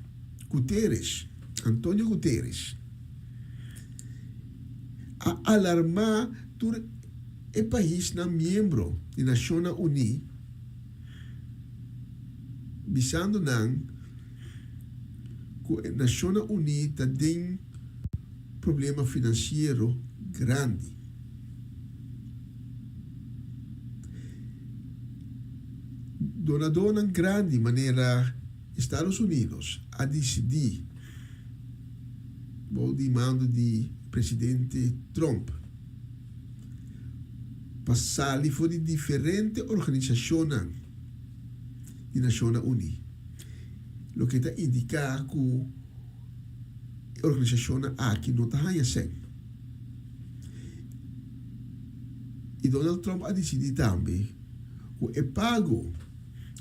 Guterres, Antonio Guterres, a alarmá tur e paisnan miembro di Nashonnan Uní, bisando nan ku e Nashonnan Uní ta den problema finansiero grandi. Donadónan grandi manera Estados Unidos a disidí bou di mando di presidente Trump pa sali for di diferente organisashonnan di Nashonnan Uní, loke ta indiká ku e organisashonnan aki no ta haña sèn. I Donald Trump a disidí tambe ku e pago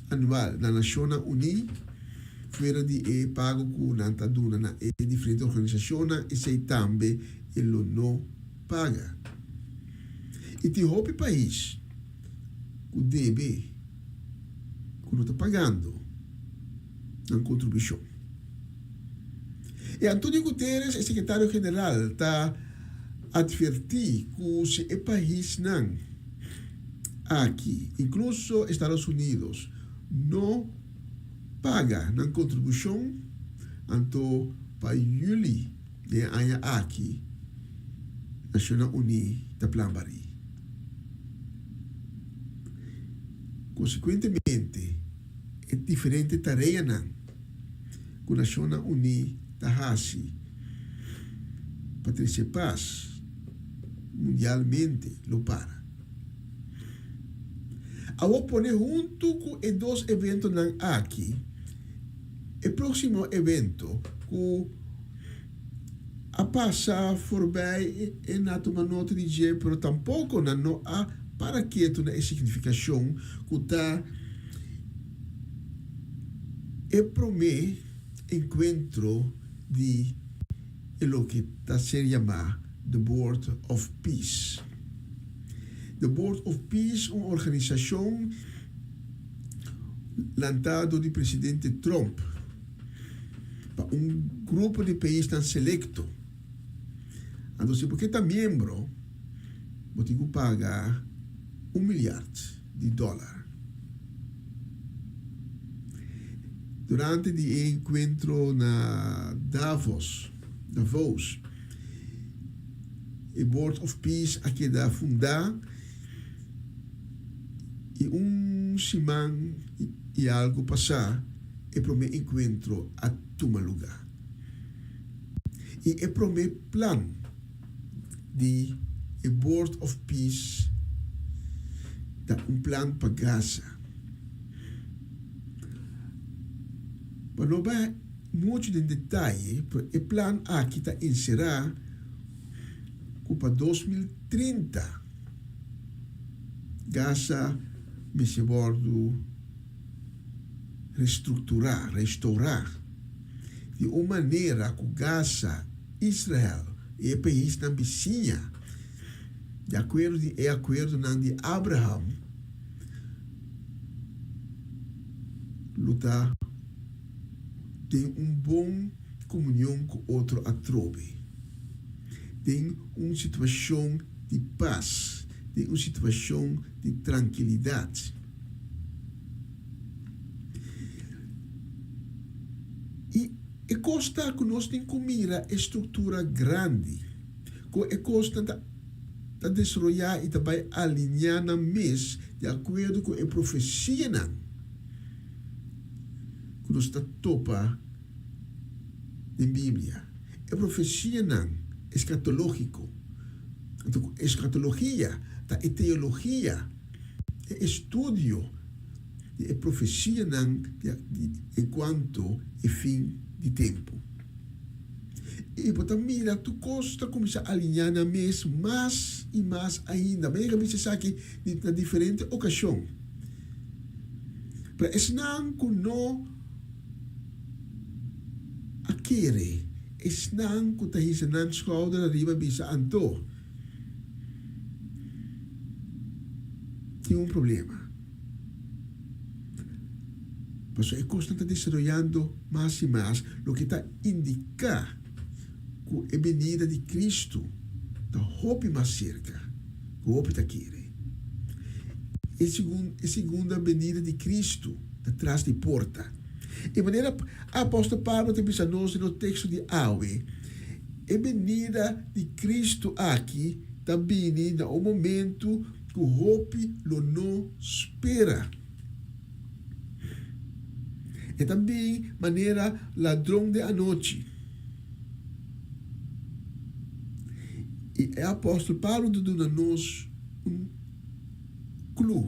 anual na Nashonnan Uní, fuera di e pago ku nan ta duna na e diferente organisashonnan, esei tambe e lo no paga. I tin hopi pais ku debe ku no ta pagando nan kontribushon. E Antonio Guterres, e sekretario general, ta atvertí ku si e paisnan aki, inkluso Estados Unidos, no paga nan kontribushon, anto pa yüli den e aña aki Nashonnan Uní ta plan barí. Konsekuentemente, e diferente tareanan ku Nashonnan Uní ta hasi. pa trese pas mundialmente lo para. Awor pone huntu ku e dos eventonan aki, e próksimo evento ku a pasa forbij e na tuma nota di dje, pero tampoko nan no a para ketu na e signifikashon ku ta e promé enkuentro di e loke ta ser yamá The Board of Peace. The Board of Peace, un organisashon lantá dor di presidente Trump pa un grupo di paisnan selekto. Anto si bo ke ta miembro, bo tin ku paga un milyard di dòlar. Durante di e enkuentro na Davos, Davos, e Board of Peace a keda fundá i un siman i algu pasá e promé enkuentro a tuma lugá. I e promé plan di e Board of Peace ta un plan pa Gaza. Pa no bai muchu den detaye, pero e plan aki ta enserá ku pa 2030 Gaza mester wòrdu restrukturá, restourá, di un manera ku Gaza, Israel i e paisnan bisiña, di akuerdo di e akuerdonan di Abraham, lo ta den un bon komunion ku otro atrobe, den un situashon di pas, den un situashon di trankilidat. I e kos ta ku nos tin ku mira e struktura grandi, ku e kosnan ta ta desaroyá i ta bai alineá nan mes di akuerdo ku e profesianan ku nos ta topa den Biblia, e profesianan eskatológiko. Anto ku eskatologia ta e teologia, e estudio di e profesianan enkuanto e fin di tempu. I bo ta mira tur kos ta kuminsá aliñá nan mes mas i mas ainda. Mi a yega bisa esaki na diferente okashon. Pero esnan ku no a kere, esnan ku ta hisa nan skouder ariba bisa anto, Tin un problema. Pasobra e kosnan ta desaroyando mas i mas, loke ta indiká ku e benida di Kristu ta hopi mas serka ku hopi ta kere. E e segunda benida di Kristu ta tras di porta. E manera apòstel Pablo ta bisa nos den nos teksto di awe, e benida di Kristu aki ta bini na un momentu ku hopi lo no spera. E ta bin manera ladron den anochi. I e apòstel Pablo ta duna nos un klu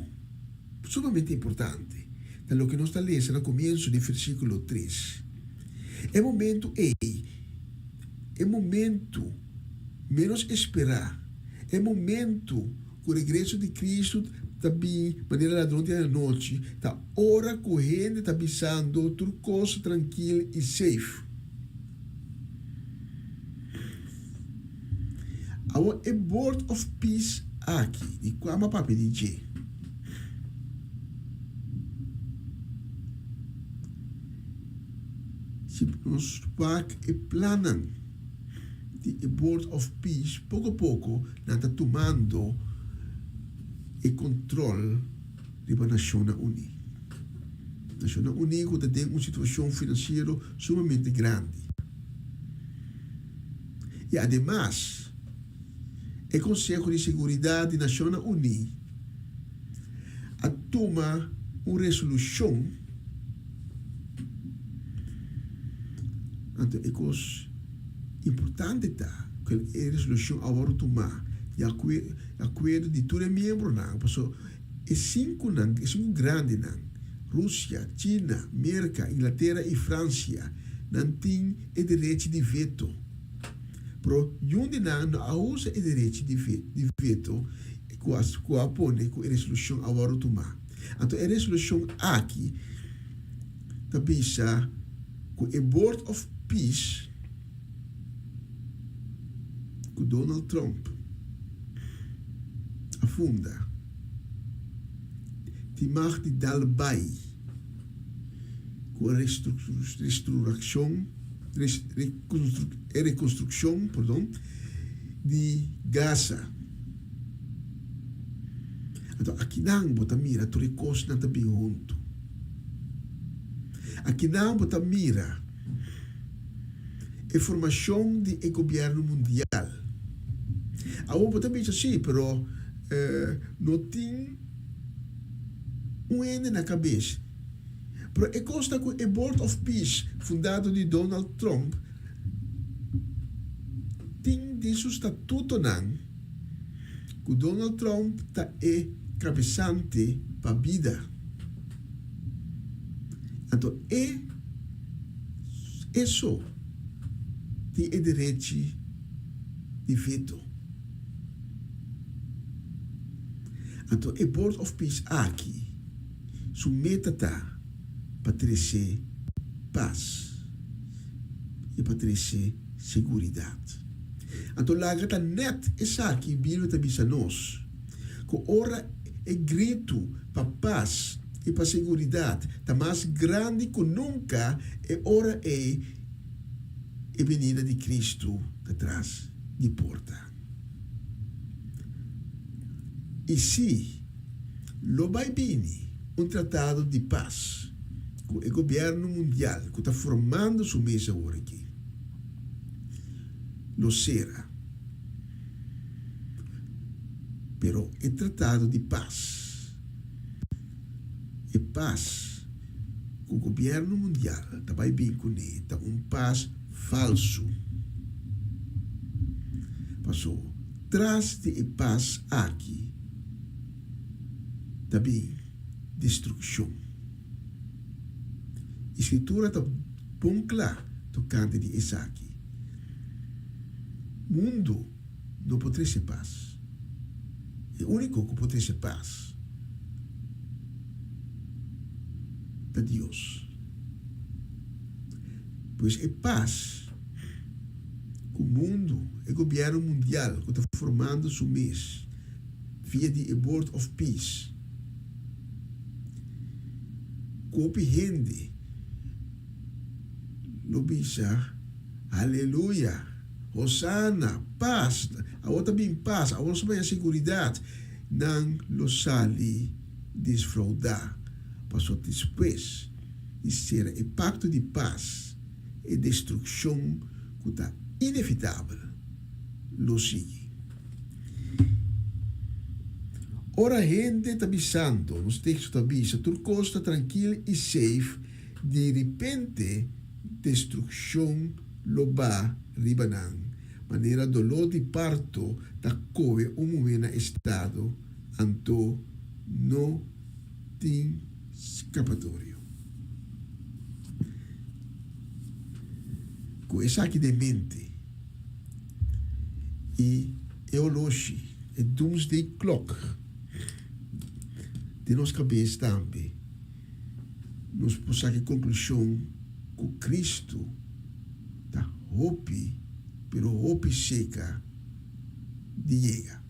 sumamente importante na loke nos ta lesa na komienso di versíkulo tres. E momentu ei, e momentu ménos esperá, e momentu ku regreso di Kristu ta bin manera ladron di anochi, ta ora ku hende ta bisando tur kos trankil i safe. Awor e Board of Peace aki, di kua mi a papia di dje? Si nos wak e plannan di e Board of Peace, poko poko nan ta tumando e control riba Nacionnan Uní. Nacionnan Uní cu ta den un situacion financiero sumamente grandi. Y ademas, e Conseho di Seguridad di Nacionnan Uní a tuma un resolucion, anto e cos importante ta. ku e resolushon a wòrdu tumá di akuerdo di tur e miembronan, pasobra e sinkunan, e sinku grandinan, Rusia, China, Merka, Inglatera i Fransia, nan tin e derechi di veto. Pero niun di nan no a usa e derechi di veto ku a pone ku e resolushon a wòrdu tumá. Anto e resolushon aki ta bisa ku e Board of Peace ku Donald Trump a funda tin mag di dal bai ku e restrukshon e rekonstrukshon perdon di Gaza. Anto akinan bo ta mira tur e kosnan ta bin huntu. Akinan bo ta mira e formashon di e gobièrnu mundial. Awor bo ta bisa si, pero no tin un hende na kabes. Pero e kos ta ku e Board of Peace fundado di Donald Trump tin den su statutonan ku Donald Trump ta e kabesante pa bida. Anto e e so tin e derechi di veto. Anto e Board of Peace aki su meta ta pa trese pas i pa trese seguridat. Anto laga ta nèt esaki Biblia ta bisa nos, ku ora e gritu pa pas i pa seguridat ta mas grandi ku nunka, e ora ei e benida di Kristu ta tras di porta. I si lo bai bini un tratado di pas ku e gobièrnu mundial ku ta formando su mes awor aki, lo sera. Pero e tratado di pas, e pas ku gobièrnu mundial ta bai bin kuné ta un pas falsu. Paso tras di e pas aki ta bin destrukshon. E Skritura ta bon kla tokante di esaki. Mundu no por trese pas. E úniko ku por trese pas ta Dios. Pues e pas ku mundu, e gobièrnu mundial ku ta formando su mes via di e Board of Peace, ku hopi hende lo bisa, Aleluya! Hosana! Pas! Awor ta bin pas! Awor nos ta baña seguridat! Nan lo sali desfraudá, pasobra despues di sera e pakto di pas, e destrukshon ku ta inevitabel lo sigui. Ora hende ta bisando, nos teksto ta bisa, tur kos ta trankil i safe, di ripente destrukshon lo ba riba nan, manera doló di parto ta kohe un muhé na estado, anto no tin skapatorio. Ku esaki den mente i e oloshi, e doomsday clock, den nos kabes tambe, nos por saka e konklushon ku Kristu ta hopi, pero hopi seka di yega.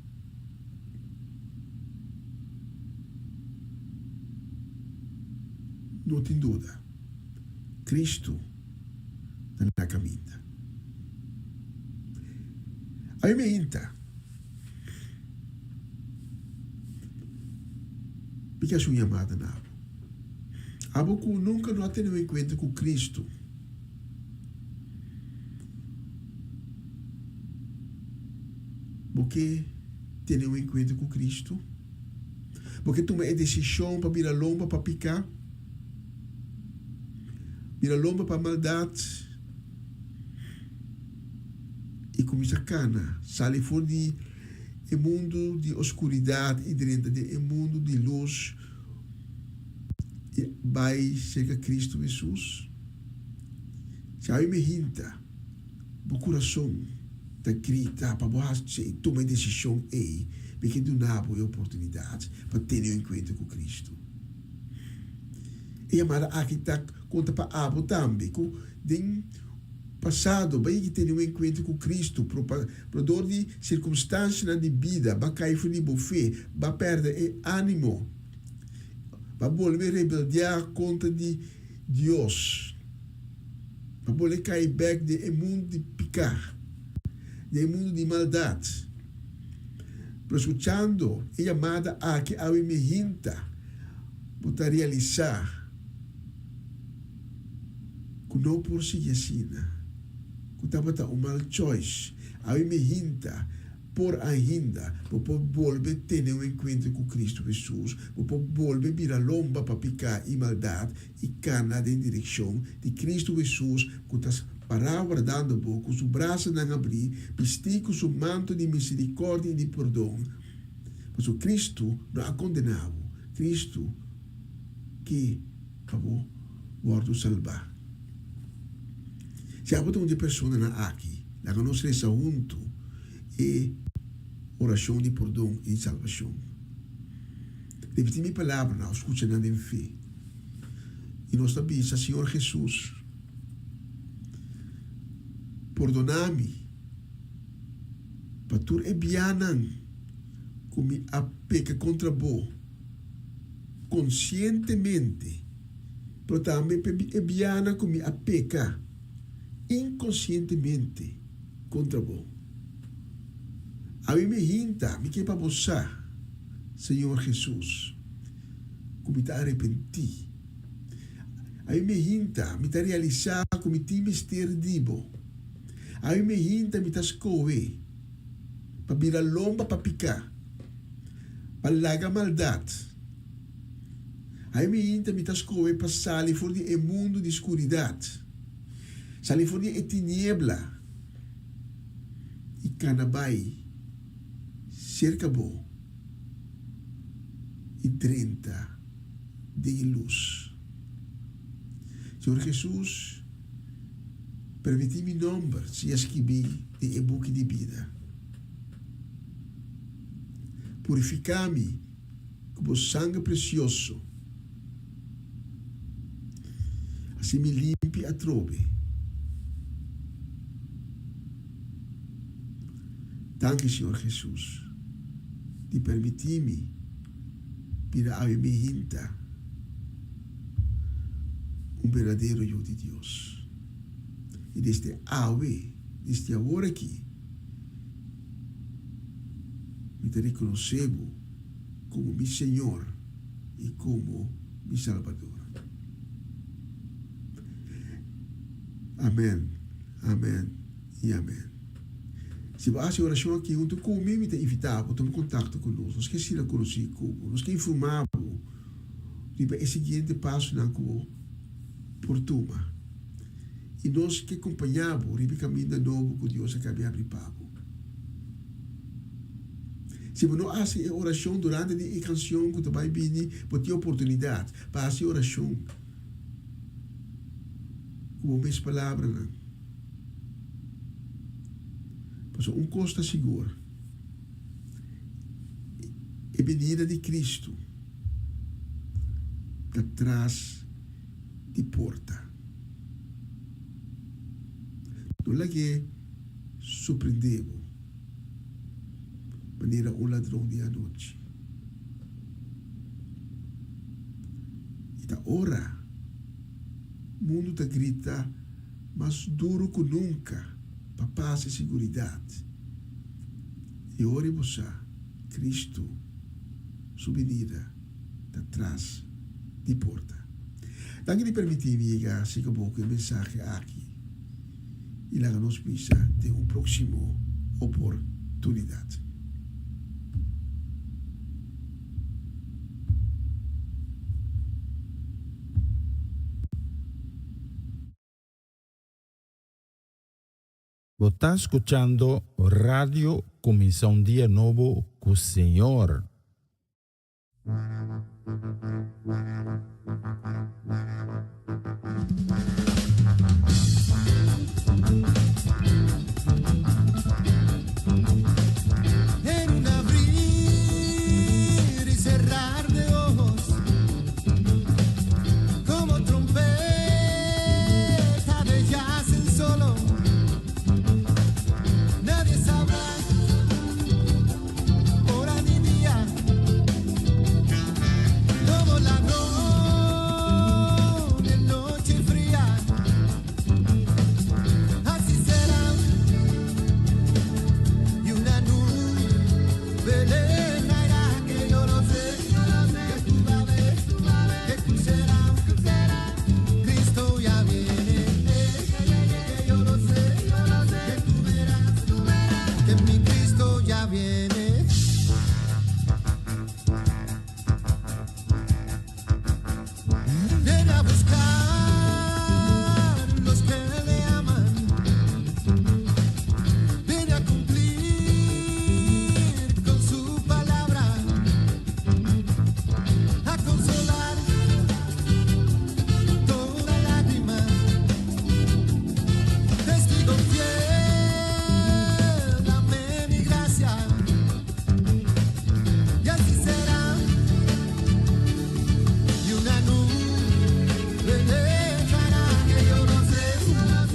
No tin duda, Kristu ta na kaminda. Ami me hinta. Mi ke hasi un yamada na abo. Abo ku nunka no a tene un enkuentro ku Kristu. Bo ke tene un enkuentro ku Kristu? Bo ke tuma e desishon pa bira lomba pa piká? Bira lomba pa maldat i. kuminsá kana, sali for di e mundu di oskuridat i drenta den e mundu di lus i bai serka Kristu Hesus? Si awe mi hinta, bo kurason ta grita pa bo hasi tuma e desishon ei, mi ke duna bo e oportunidat pa tene un enkuentro ku Kristu. E yamada aki ta konta pa abo tambe ku den pasado bo a yega tene un enkuentro ku Kristu, pero pa pero dor di sirkunstansianan di bida bo a kai for di bo fe, bo a pèrdè e ánimo, bo a bolbe rebeldiá kontra di Dios, bo a bolbe kai bèk den e mundu di piká, den e mundu di maldat. Pero skuchando e yamada aki awe mi hinta, bo ta realisá ku no por sigui asina, ku tabata un mal choice. Awe mi hinta, por ainda bo por bolbe tene un enkuentro ku Kristu Hesus, bo por bolbe bira lomba pa piká i maldat i kana den direkshon di Kristu Hesus ku ta pará wardando bo ku su brasanan abrí, bistí ku su manto di miserikòrdia i di pordon. Pasobra Kristu no a kondená bo, Kristu ke pa bo wòrdu salbá. Si abo ta un di e personanan aki, laga nos resa huntu e orashon di pordon i di salbashon. Ripití mi palabranan òf skucha nan den fe. I nos ta bisa, Señor Hesus, pordoná mi pa tur e bianan ku mi a peka kontra Bo konsientemente, pero tambe pa e bianan ku mi a peka inkonsientemente kontra Bo. Awe mi hinta, mi ke pa Bo sa, Señor Hesus, ku mi ta arepentí. Awe mi hinta, mi ta realisá ku mi tin mester di Bo. Awe mi hinta, mi ta skohe pa bira lomba pa piká, pa laga maldat. Awe mi hinta, mi ta skohe pa sali for di e mundu di skuridat, sali for di e tiniebla i kana bai serka Bo i drenta den e lus. Señor Hesus, permití mi nomber sea skibí den e buki di bida. Purifiká mi ku bo sanger presioso, hasi mi limpi atrobe. Danki, Señor Hesus, di permití mi bira awe mi hinta un berdadero yu di Dios. I desde awe, desde awor aki, mi ta rekonosé bo komo mi Señor i komo mi Salbador. Amèn, amèn i amèn. Si bo hasi orashon aki huntu ku mi, mi ta invitá bo tuma kontakto ku nos. Nos ke sira konosí ku bo. Nos ke informá bo riba e siguiente pasonan ku bo por tuma. I nos ke kompañá bo riba e kaminda nobo ku Dios a kabia abri pa bo. Si bo no hasi e orashon durante di e kanshon ku ta bai bini, bo tin oportunidat pa hasi orashon ku bo mes palabranan. Pasobra un kos ta sigur, e binida di Kristu ta tras di porta. No lag'é sorprendé bo manera un ladron di anochi. I ta ora mundu ta grita mas duru ku nunka pa pas i siguridat. I ora bo sa, Kristu su binida ta tras di porta. Danki di permití mi yega aserka bo ku e mensahe aki i laga nos bisa den un próksimo oportunidat. Bo Bo ta skuchando Radio Kuminsá un Dia Nobo ku Señor. En un abrir y cerrar de ojos, como trompeta de jazz en solo, nadie sabrá hora ni día, como ladrón en noche fría, así será. Y una nube le caerá que yo no sé, que tú vas a ver, que tú serás, Cristo ya viene, que yo no sé, que tú verás, que mi Cristo ya viene. Viene a buscar los que le aman. Viene a cumplir con su palabra, a consolar toda lágrima. Testigo fiel, dame mi gracia, y así será. Y una nube le echará que yo no sé,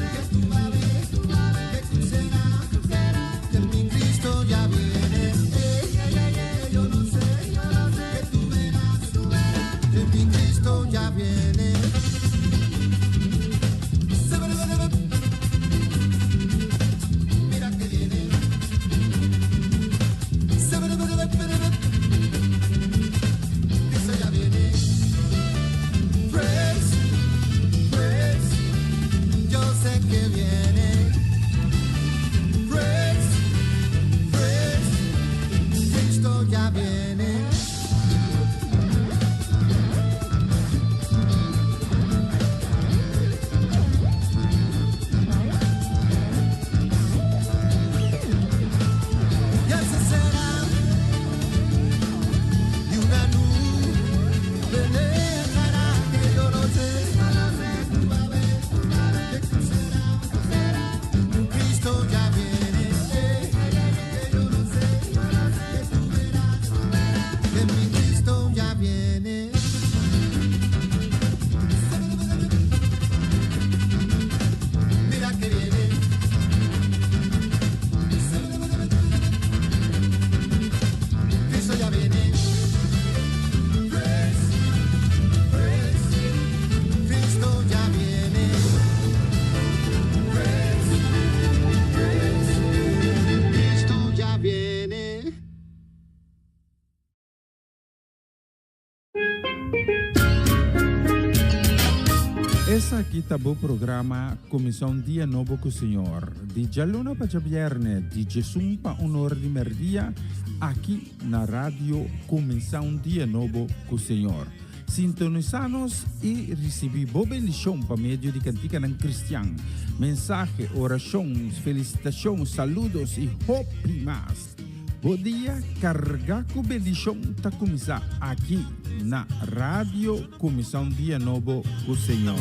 que tú vas a ver, que tú serás, que mi Cristo ya viene, que yo no sé, que tú verás, que mi Cristo ya viene. Mira que viene. Cristo ya viene. Praise, praise, yo sé que viene. Praise, praise, Cristo ya viene. Y así será. Y una nube le echará que yo no sé, que tú vas a ver, que tú serás, Cristo ya viene, que yo no sé, que tú verás, que mi Cristo ya viene. Mira que viene. Cristo ya viene. Praise, praise, Cristo ya viene. Praise, praise, Cristo ya viene. Esaki ta bo programa Kuminsá un Dia Nobo ku Señor, di djaluna pa djabièrnè di djesun pa un or di mèrdia, aki na Radio Kuminsá un Dia Nobo ku Señor. Sintonisá nos i risibí bo bendishon pa medio di kantikanan kristian, mensahe, orashon, felisitashon, saludos i hopi mas. Bo dia kargá ku bendishon ta kuminsá aki na Radio Kuminsá un Dia Nobo ku Señor.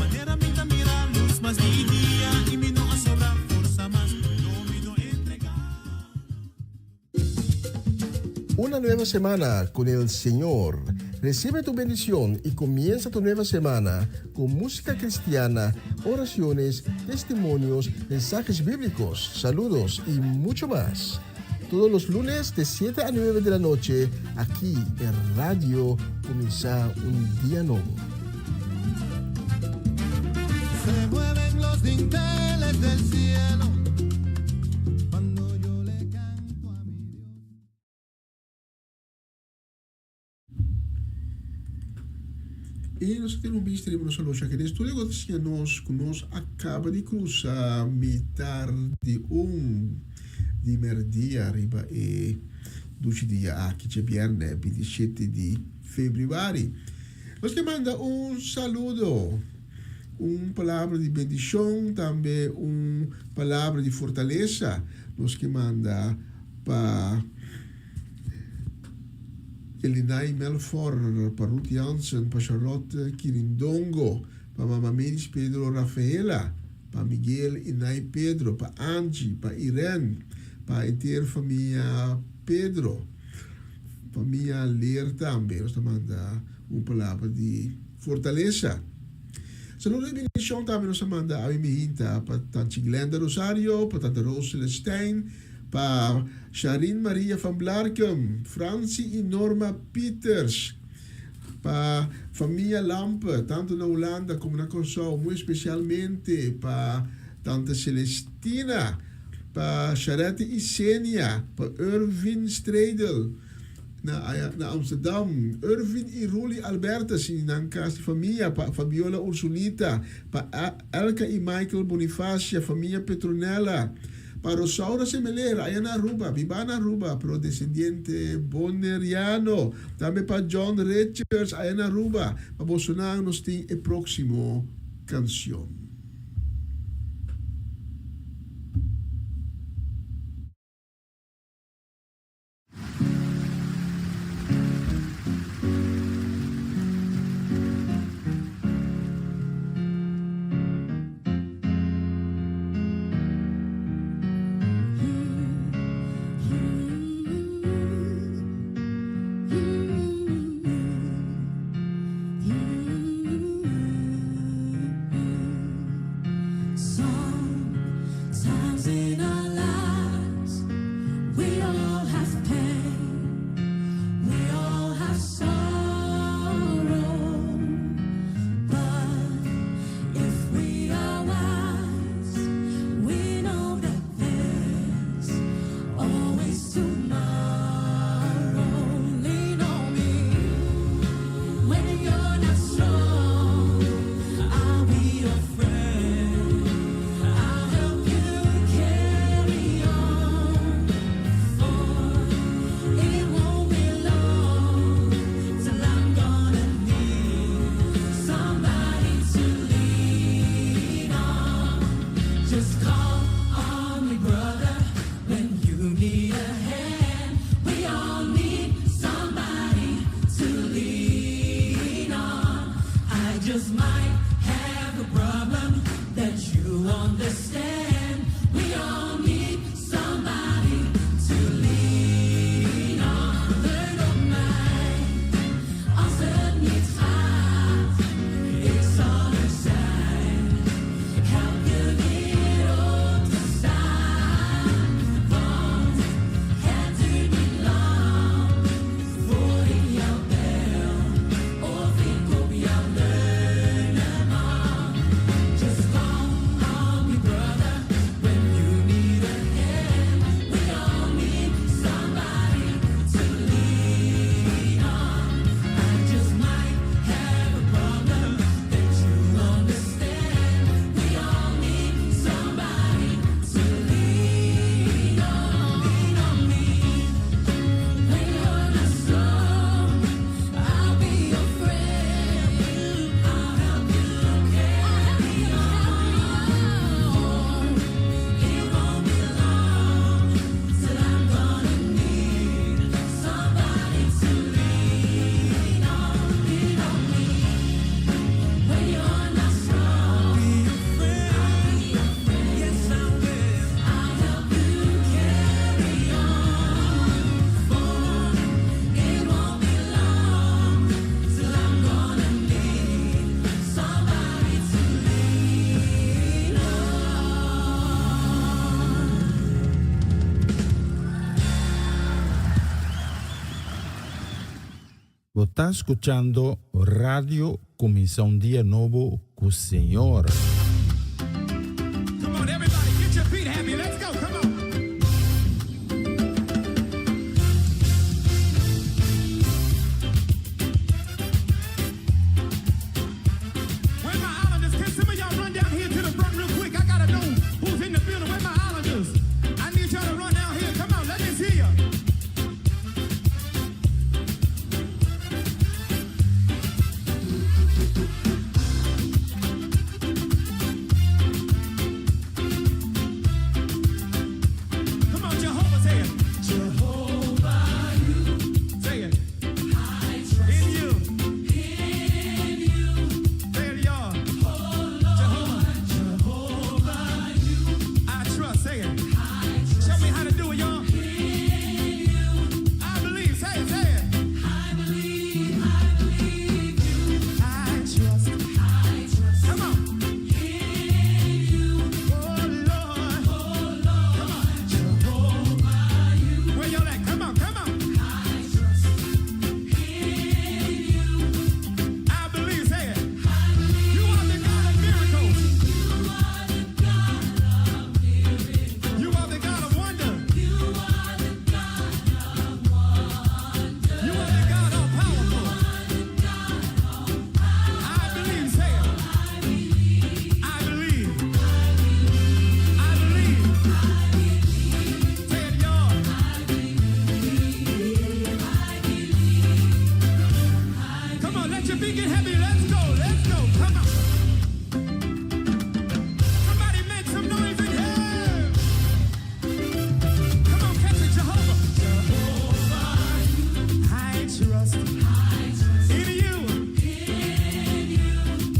Una nueva semana con el Señor. Recibe tu bendición y comienza tu nueva semana con música cristiana, oraciones, testimonios, mensajes bíblicos, saludos y mucho más. Todos los lunes de 7 a 9 de la noche, aquí en Radio Comienza un Día Nuevo. Se mueven los dinteles del cielo cuando yo le canto a mi Dios. I nos tin un bista riba nos aloshi aki den estudio ku ta siña nos ku nos a kaba di krusa mitar di un di merdia riba e dushi dia aki djabièrnè 27 di febrüari. Nos ke manda un saludo. Un palabra di bendishon, tambe un palabra di fortalesa nos ke manda pa Elinay Melfor, pa Ruth Jansen, pa Charlotte Kirindongo, pa Mama Meris Pedro Rafaela, pa Miguel i Nay Pedro, pa Angie, pa Irene, pa henter famia Pedro, famia Leer tambe nos ta manda un palabra di fortalesa. Saludo di bendicion tambe nos a manda awe mihinta pa Tanchi Glenda Rosario, pa Tanta Rose Celestijn, pa Sharin Maria van Blarkum, Franci y Norma Pieters, pa famia Lampe, tanto na Hulanda como na Kòrsou, muy especialmente pa Tante Celestina, pa Sharette y Senia, pa Ervin Stredel, na na Amsterdam, Ervin y Ruli Albertus y nan kas di famia, pa Fabiola Ursulita, pa Elka y Michael Bonifacia, famia Petronella, pa Rosaura Semeler, aya na Aruba, biba na Aruba, pero descendiente Boneriano, tambe pa John Richards, aya na Aruba. Pa bosonan nos tin e proximo cancion. Sometimes in our lives, we all have pain, we all have sorrow. But if we are wise, we know that there's always tomorrow. Lean on me when you're not strong. I'll be your friend. I'll help you carry on. For it won't be long till I'm gonna need somebody to lean on. Just call on me, brother, when you need a hand. We all need somebody to lean on. I just might have a problem that you understand. We all need somebody to lean on. Leun op mij, als het niet gaat. Ik zal er zijn. Help je weer op te staan. Want het duurt niet lang voor ik jou bel. Of ik op jou leunen mag. Just call on me, brother, when you need a hand. We all need somebody to lean on. I just might have a problem that you understand. We all need somebody to lean on. Lean on me when you're not strong. I'll be your friend. I'll help you carry on. It won't be long till I'm gonna need somebody to lean on. Lean on me when you're not strong. Be your friend. I'll be your friend. Yes, I will. I'll help you carry on. For it won't be long till I'm gonna need somebody to lean on. Bo ta skuchando Radio Kuminsá un Dia Nobo ku Señor. Come on, everybody, get your feet happy. Let's go. Come on. Where my Islanders? Can some of y'all run down here to the front real quick? I gotta know who's in the building. Where my Islanders? I need y'all to run down here. Come on, let me see ya. Your feet get heavy, let's go, let's go. Come on. Somebody make some noise in here. Come on, catch it, Jehovah. Jehovah, I trust in you.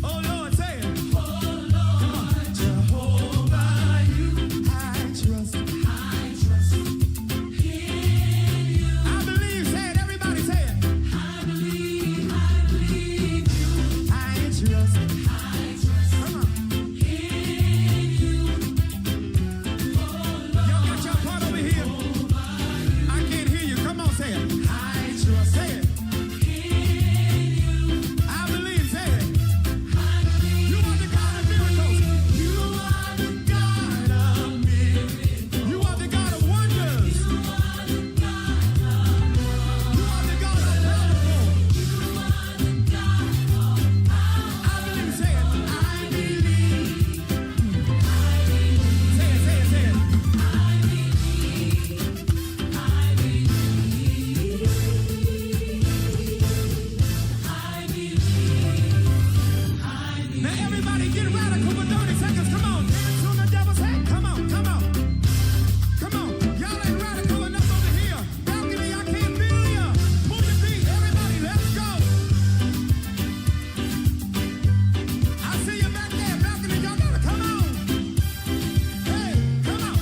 Oh Lord, say it. Come on. Jehovah, you I trust. I believe, say it, everybody say it. I believe, I believe you. I trust. Come on. Y'all got your part over here. I can't hear you. Come on, say it. I trust. Say it. I believe. Say it. You are the God of miracles. You are the God of miracles. You are the God of wonders. You are the God of powerful. I believe. Say it. I believe. Say it. Say it. Say it. Now everybody get radical for 30 seconds. Come on. Dance on the devil's head. Come on, come on. Come on. Y'all ain't radical enough over here. Balcony, I can't feel ya. Move your feet. Everybody, let's go. I see you back there. Balcony, y'all gotta come on. Hey, come on.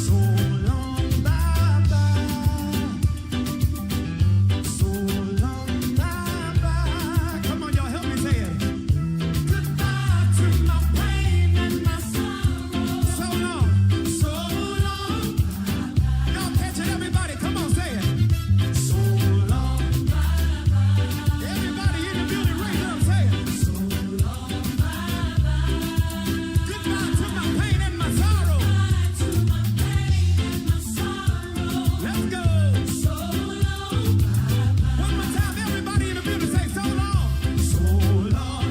So long, bye bye. So long, bye bye. Come on, y'all, help me say it. Goodbye to my pain and my sorrow. So long, so long. Y'all catch it, everybody. Come on, say it. So long. Everybody in the building, raise it up, say it. So long, bye bye. Goodbye to my pain and my sorrow. Let's go. So long. One more time, everybody in the building say so long. So long.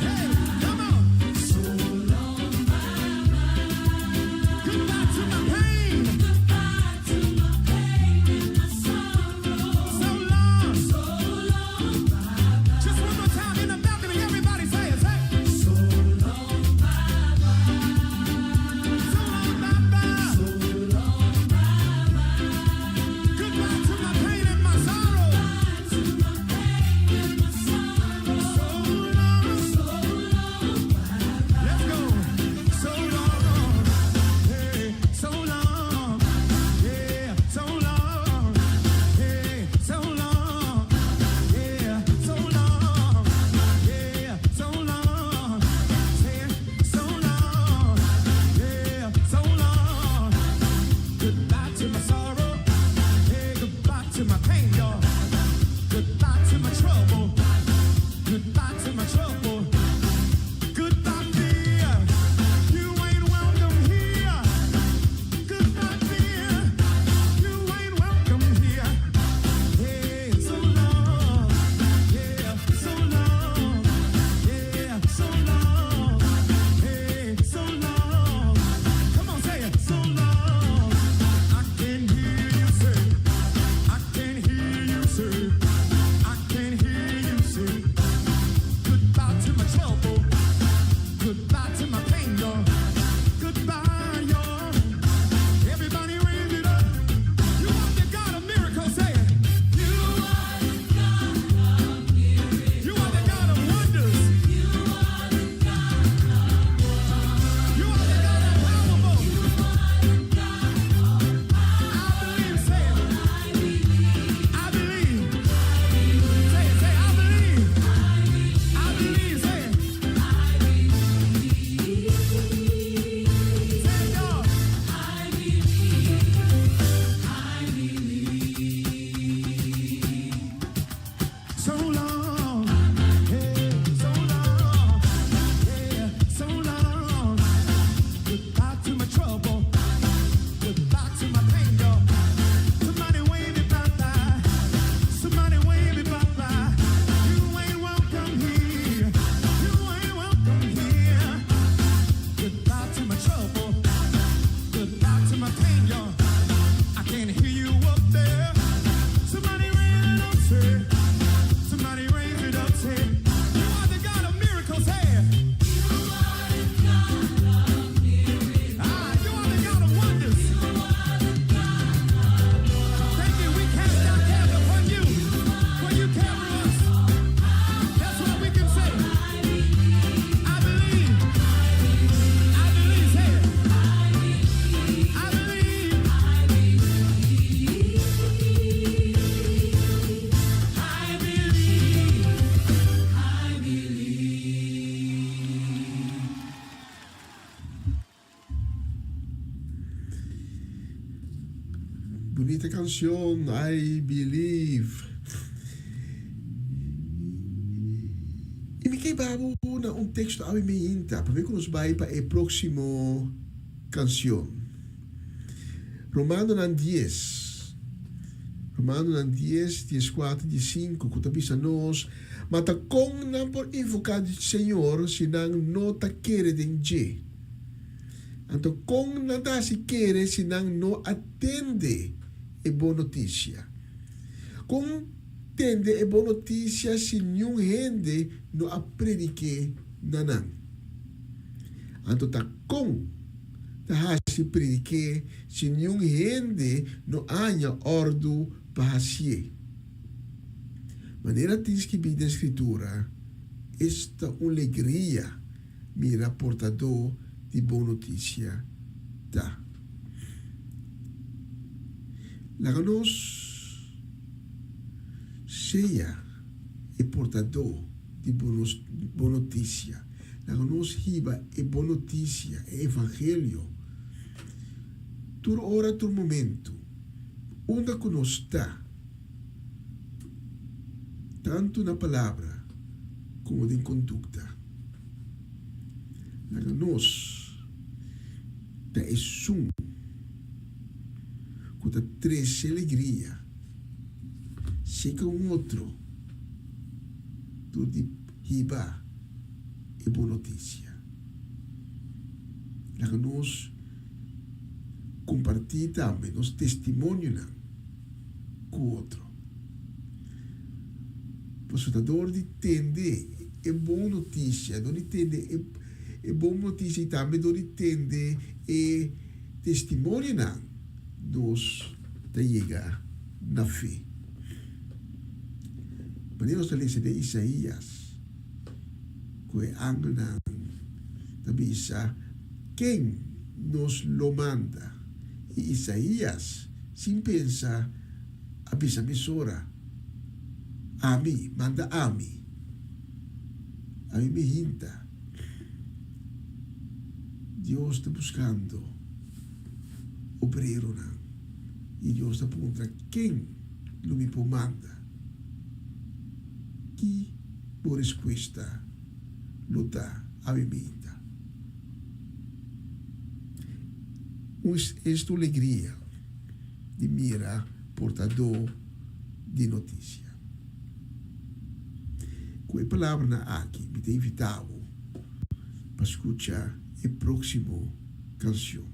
Hey, come on. So long. Goodbye to my pain. Goodbye to my pain and my sorrow. So long. So long. Just one more time in the balcony, everybody say it. Say. So long. Bye bye. So long. Bye bye. So long. Goodbye to my pain and my sorrow. So long. So long. Let's go. So long. Hey, so long. Yeah, so long. Hey, so long. Yeah, so long. Yeah, so long. Say it, so long. Yeah, so long. Goodbye to my sorrow. Hey, goodbye to my pain, y'all. Goodbye to my trouble. Goodbye to my trouble. Goodbye, fear. You ain't welcome here. Goodbye, fear. You ain't welcome here. Hey, so long. Yeah, so long. Yeah, so long. Hey, so long. Come on, say it. So long. I can hear you say. I can hear you say. I can hear you say. Goodbye to my trouble. Goodbye to my pain, y'all. Goodbye, y'all. Everybody raise it up. You are the God of miracles, say it. You are the God of miracles. You are the God of wonders. You are the God You are the God of powerful. I believe, say it. I believe. Say it, say I believe. I believe, say it. Bunita canción, I believe. Y mi ke babo na un texto awe mi hinta, pa mi ku nos bai pa e próximo canción. Romanonan 10. Romanonan 10, 14, 15, ku ta bisa nos, Ma ta kon nan por invoká Señor si nan no ta kere den dje? Anto kon nan ta hasi kere si nan no a tende e bon notisia? Kon tende e bon notisia si niun hende no a predik'é na nan? Anto ta kon ta hasi predik'é si niun hende no a haña òrdu pa hasié? Manera tin skibí den Skritura, Esta un legria mira portadó di bon notisia ta. Laga nos sea e portadó di bon notisia. Laga nos hiba e bon notisia, e evangelio, tur ora, tur momentu, unda ku nos ta. Tantu na palabra komo den kondukta. Laga nos ta esun ku ta trese alegria seka un otro dor di hiba e bon notisia. Laga nos kompartí tambe nos testimonionan ku otro. Pasobra ta dor di tende e bon notisia, dor di tende e bon notisia i tambe dor di tende e testimonionan, nos ta yega na fe. Manera nos ta lesa den Isaías, ku e angelnan ta bisa, Ken nos lo manda? I Isaías, sin pensa, a bisa mesora, Ami, manda ami. Ami mi hinta. Dios ta buskando obreronan, i Dios ta puntra, Ken lo mi por manda? Ki bo respuesta lo ta? Ami mi hinta. Un es tu alegria di mira portadó di notisia. Ku e palabranan aki mi ta invitá bo pa skucha e próksimo kanshon.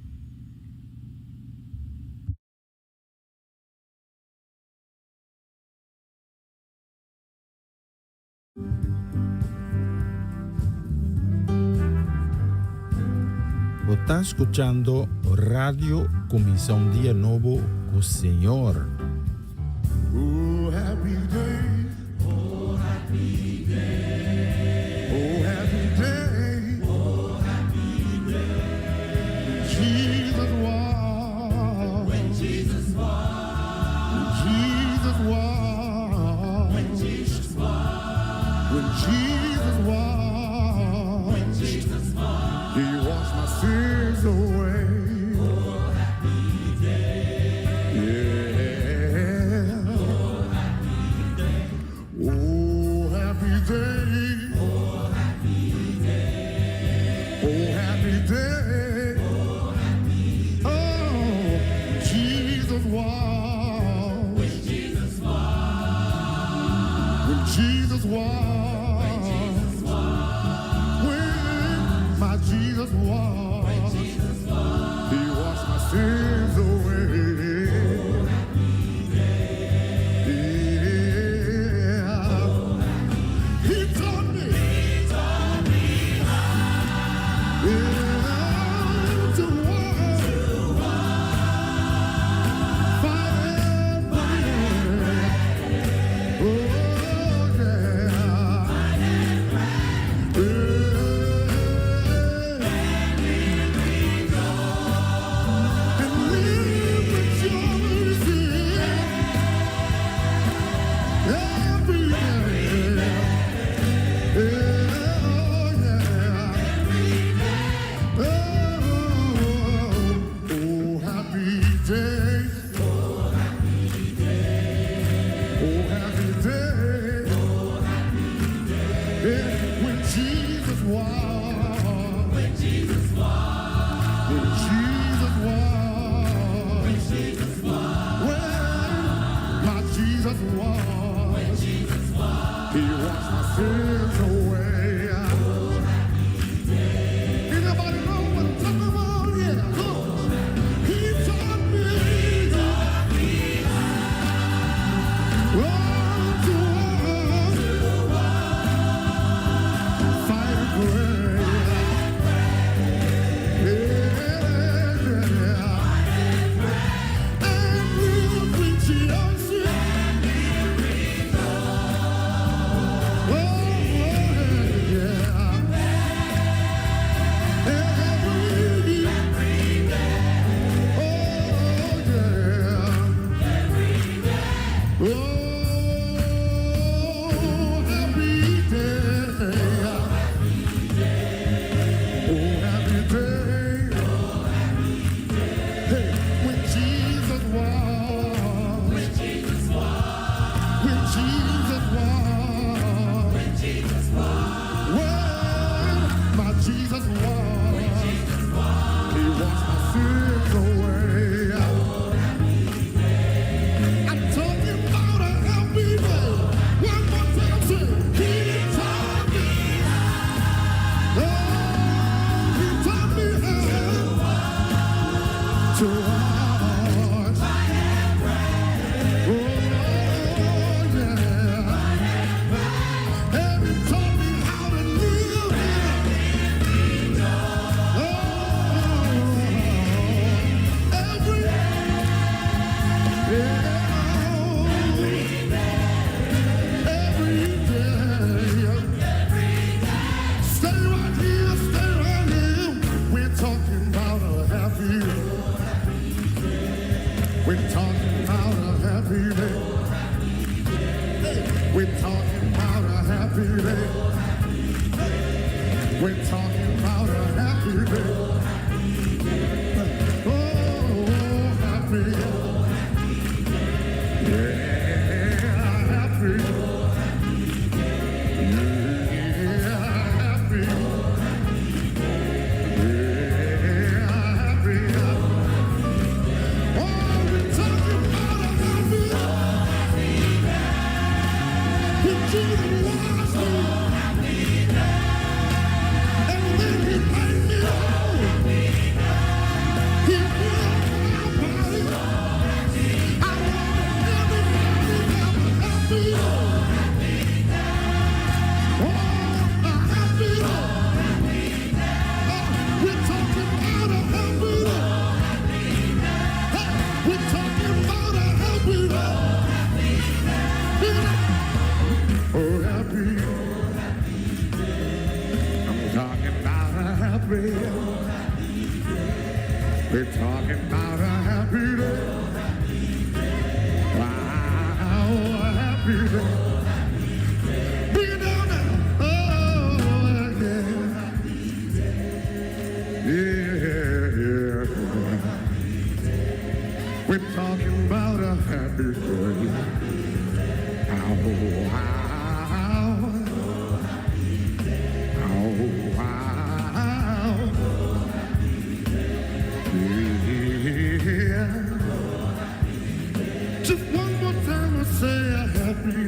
Bo ta skuchando Radio Kuminsá un Dia Nobo ku Señor. Oh happy day. Oh happy day. Oh happy day. Oh happy day. When Jesus was. When Jesus was. When Jesus was. When Jesus was. When Jesus was. When Jesus was. He washed my sins away. Oh, happy day. Yeah. Oh, happy day. Oh, happy day. Oh, happy day. Oh, happy day. Oh, happy day. Oh, Jesus was. When Jesus was. When Jesus was. When Jesus was. When my Jesus was. When Jesus was. He washed my sins away. Oh, happy day. Yeah. Oh, happy He taught me. He taught me how. Yeah, to walk. To walk. Fight and pray. Oh, yeah. Fight and pray. Yeah. And live. We're talking about a happy day. Wow, a happy day. Bring it down now. Oh, yeah. Yeah, yeah. We're talking about a happy day. Ow, ow. Ow, ow. Yeah. Just one more time, I say a happy.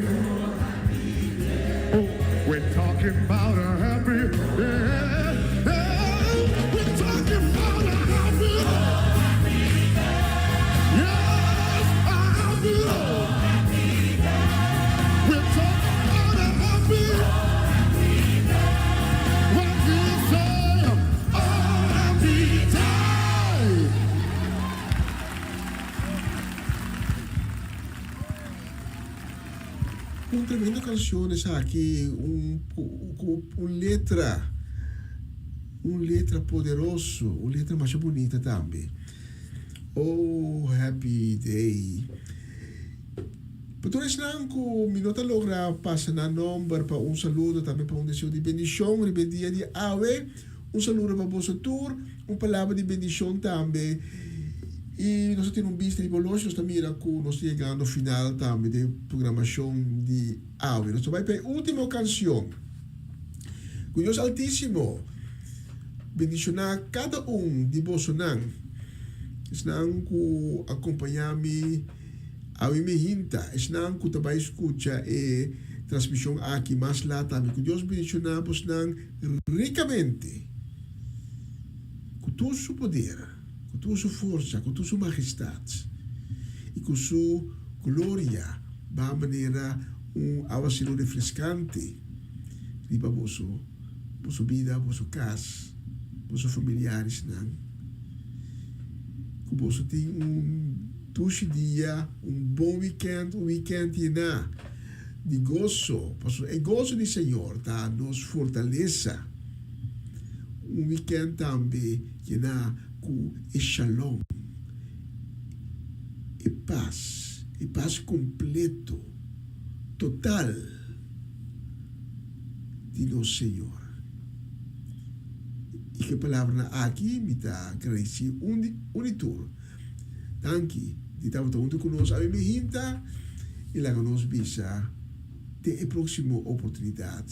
Oh, we're talking about a happy. Yeah, yeah. We're talking about a happy. Yes, a happy. We're talking about a happy. What you say? Oh, happy day. Un tremendo kanshon esaki, un ku un letra, un letra poderoso, un letra masha bunita tambe. Oh happy day. Pa tur esnan ku mi no ta logra pasa nan nomber pa un saludo tambe pa un deseo di bendishon riba e dia di awe, un saludo pa boso tur, un palabra di bendishon tambe. I nos a tene un bista riba oloshi, nos ta mira ku nos ta yegando final tambe den programashon di awe. Nos ta bai pa e ultimo kanshon. Ku Dios Altisimo bendishoná kada un di bosonan, esnan ku a kompañá mi awe mihinta, esnan ku ta bai skucha e transmishon aki mas lat tambe. Ku Dios bendishoná bosnan rikamente ku tur su poder. Ku tur su forsa, ku tur su majestat i ku su gloria baha manera un awaseru refreskante riba boso, boso bida, boso kas, boso familiaresnan. Ku boso tin un dushi dia, un bon wikènt, un wikènt yená di goso, pasobra e goso di Señor ta nos fortalesa. Un wikènt tambe yená ku e shalom, e pas, e pas kompleto, total di nos Señor. I ku e palabranan aki mi ta gradisí un di un i tur. Danki di tabata huntu ku nos awe mihinta i laga nos bisa te e próksimo oportunidat.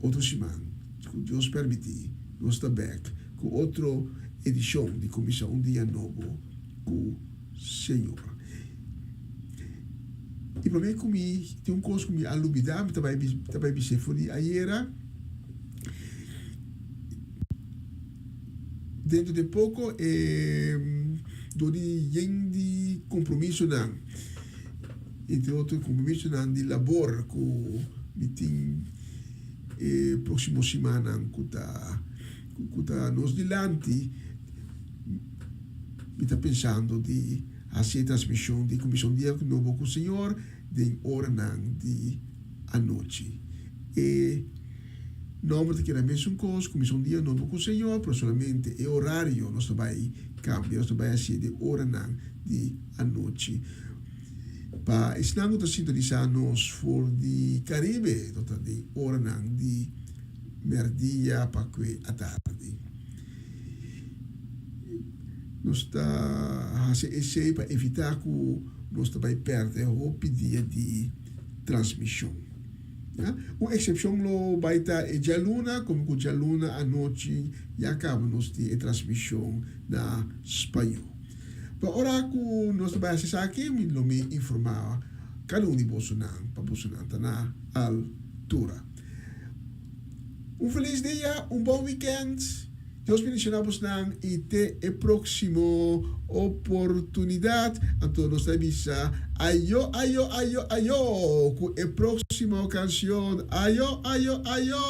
Otro siman, ku Dios permití, nos ta bèk ku otro edishon di Kuminsá un Dia Nobo ku Señor. I promé ku mi tin un kos ku mi a lubidá, mi ta bai ta bai bis'é for di ayera. Dentro de poko e dor di yen di kompromisonan. Entre otro compromisonan di labor cu mi tin e proximo simannan cu ta cu ta nos dilanti, mi ta pensando di haci e transmision di Comision Dia Nobo cu Señor den oranan di anochi. E nomber ta keda mesun cos, Comision Dia Nobo cu Señor, pero solamente e horario nos ta bay cambia, nos ta bay haci den oranan di anochi. Pa esnan ku ta sintonisá nos for di Karibe, lo ta den oranan di mèrdia pa kue atardi. Nos ta hasi esei pa evitá ku nos ta bai pèrdè hopi dia di transmishon. Un eksepshon lo bai ta e djaluna, komo ku djaluna anochi ya kaba nos tin e transmishon na spañó. Pa ora ku nos ta bai hasi esaki, mi lo mi informá kada un di bosonan pa bosonan ta na altura. Un felis dia, un bon wikènt. Dios bendishoná bosnan i te e próksimo oportunidat. Anto nos ta bisa ayo, ayo, ayo, ayo ku e próksimo kanshon. Ayo, ayo, ayo!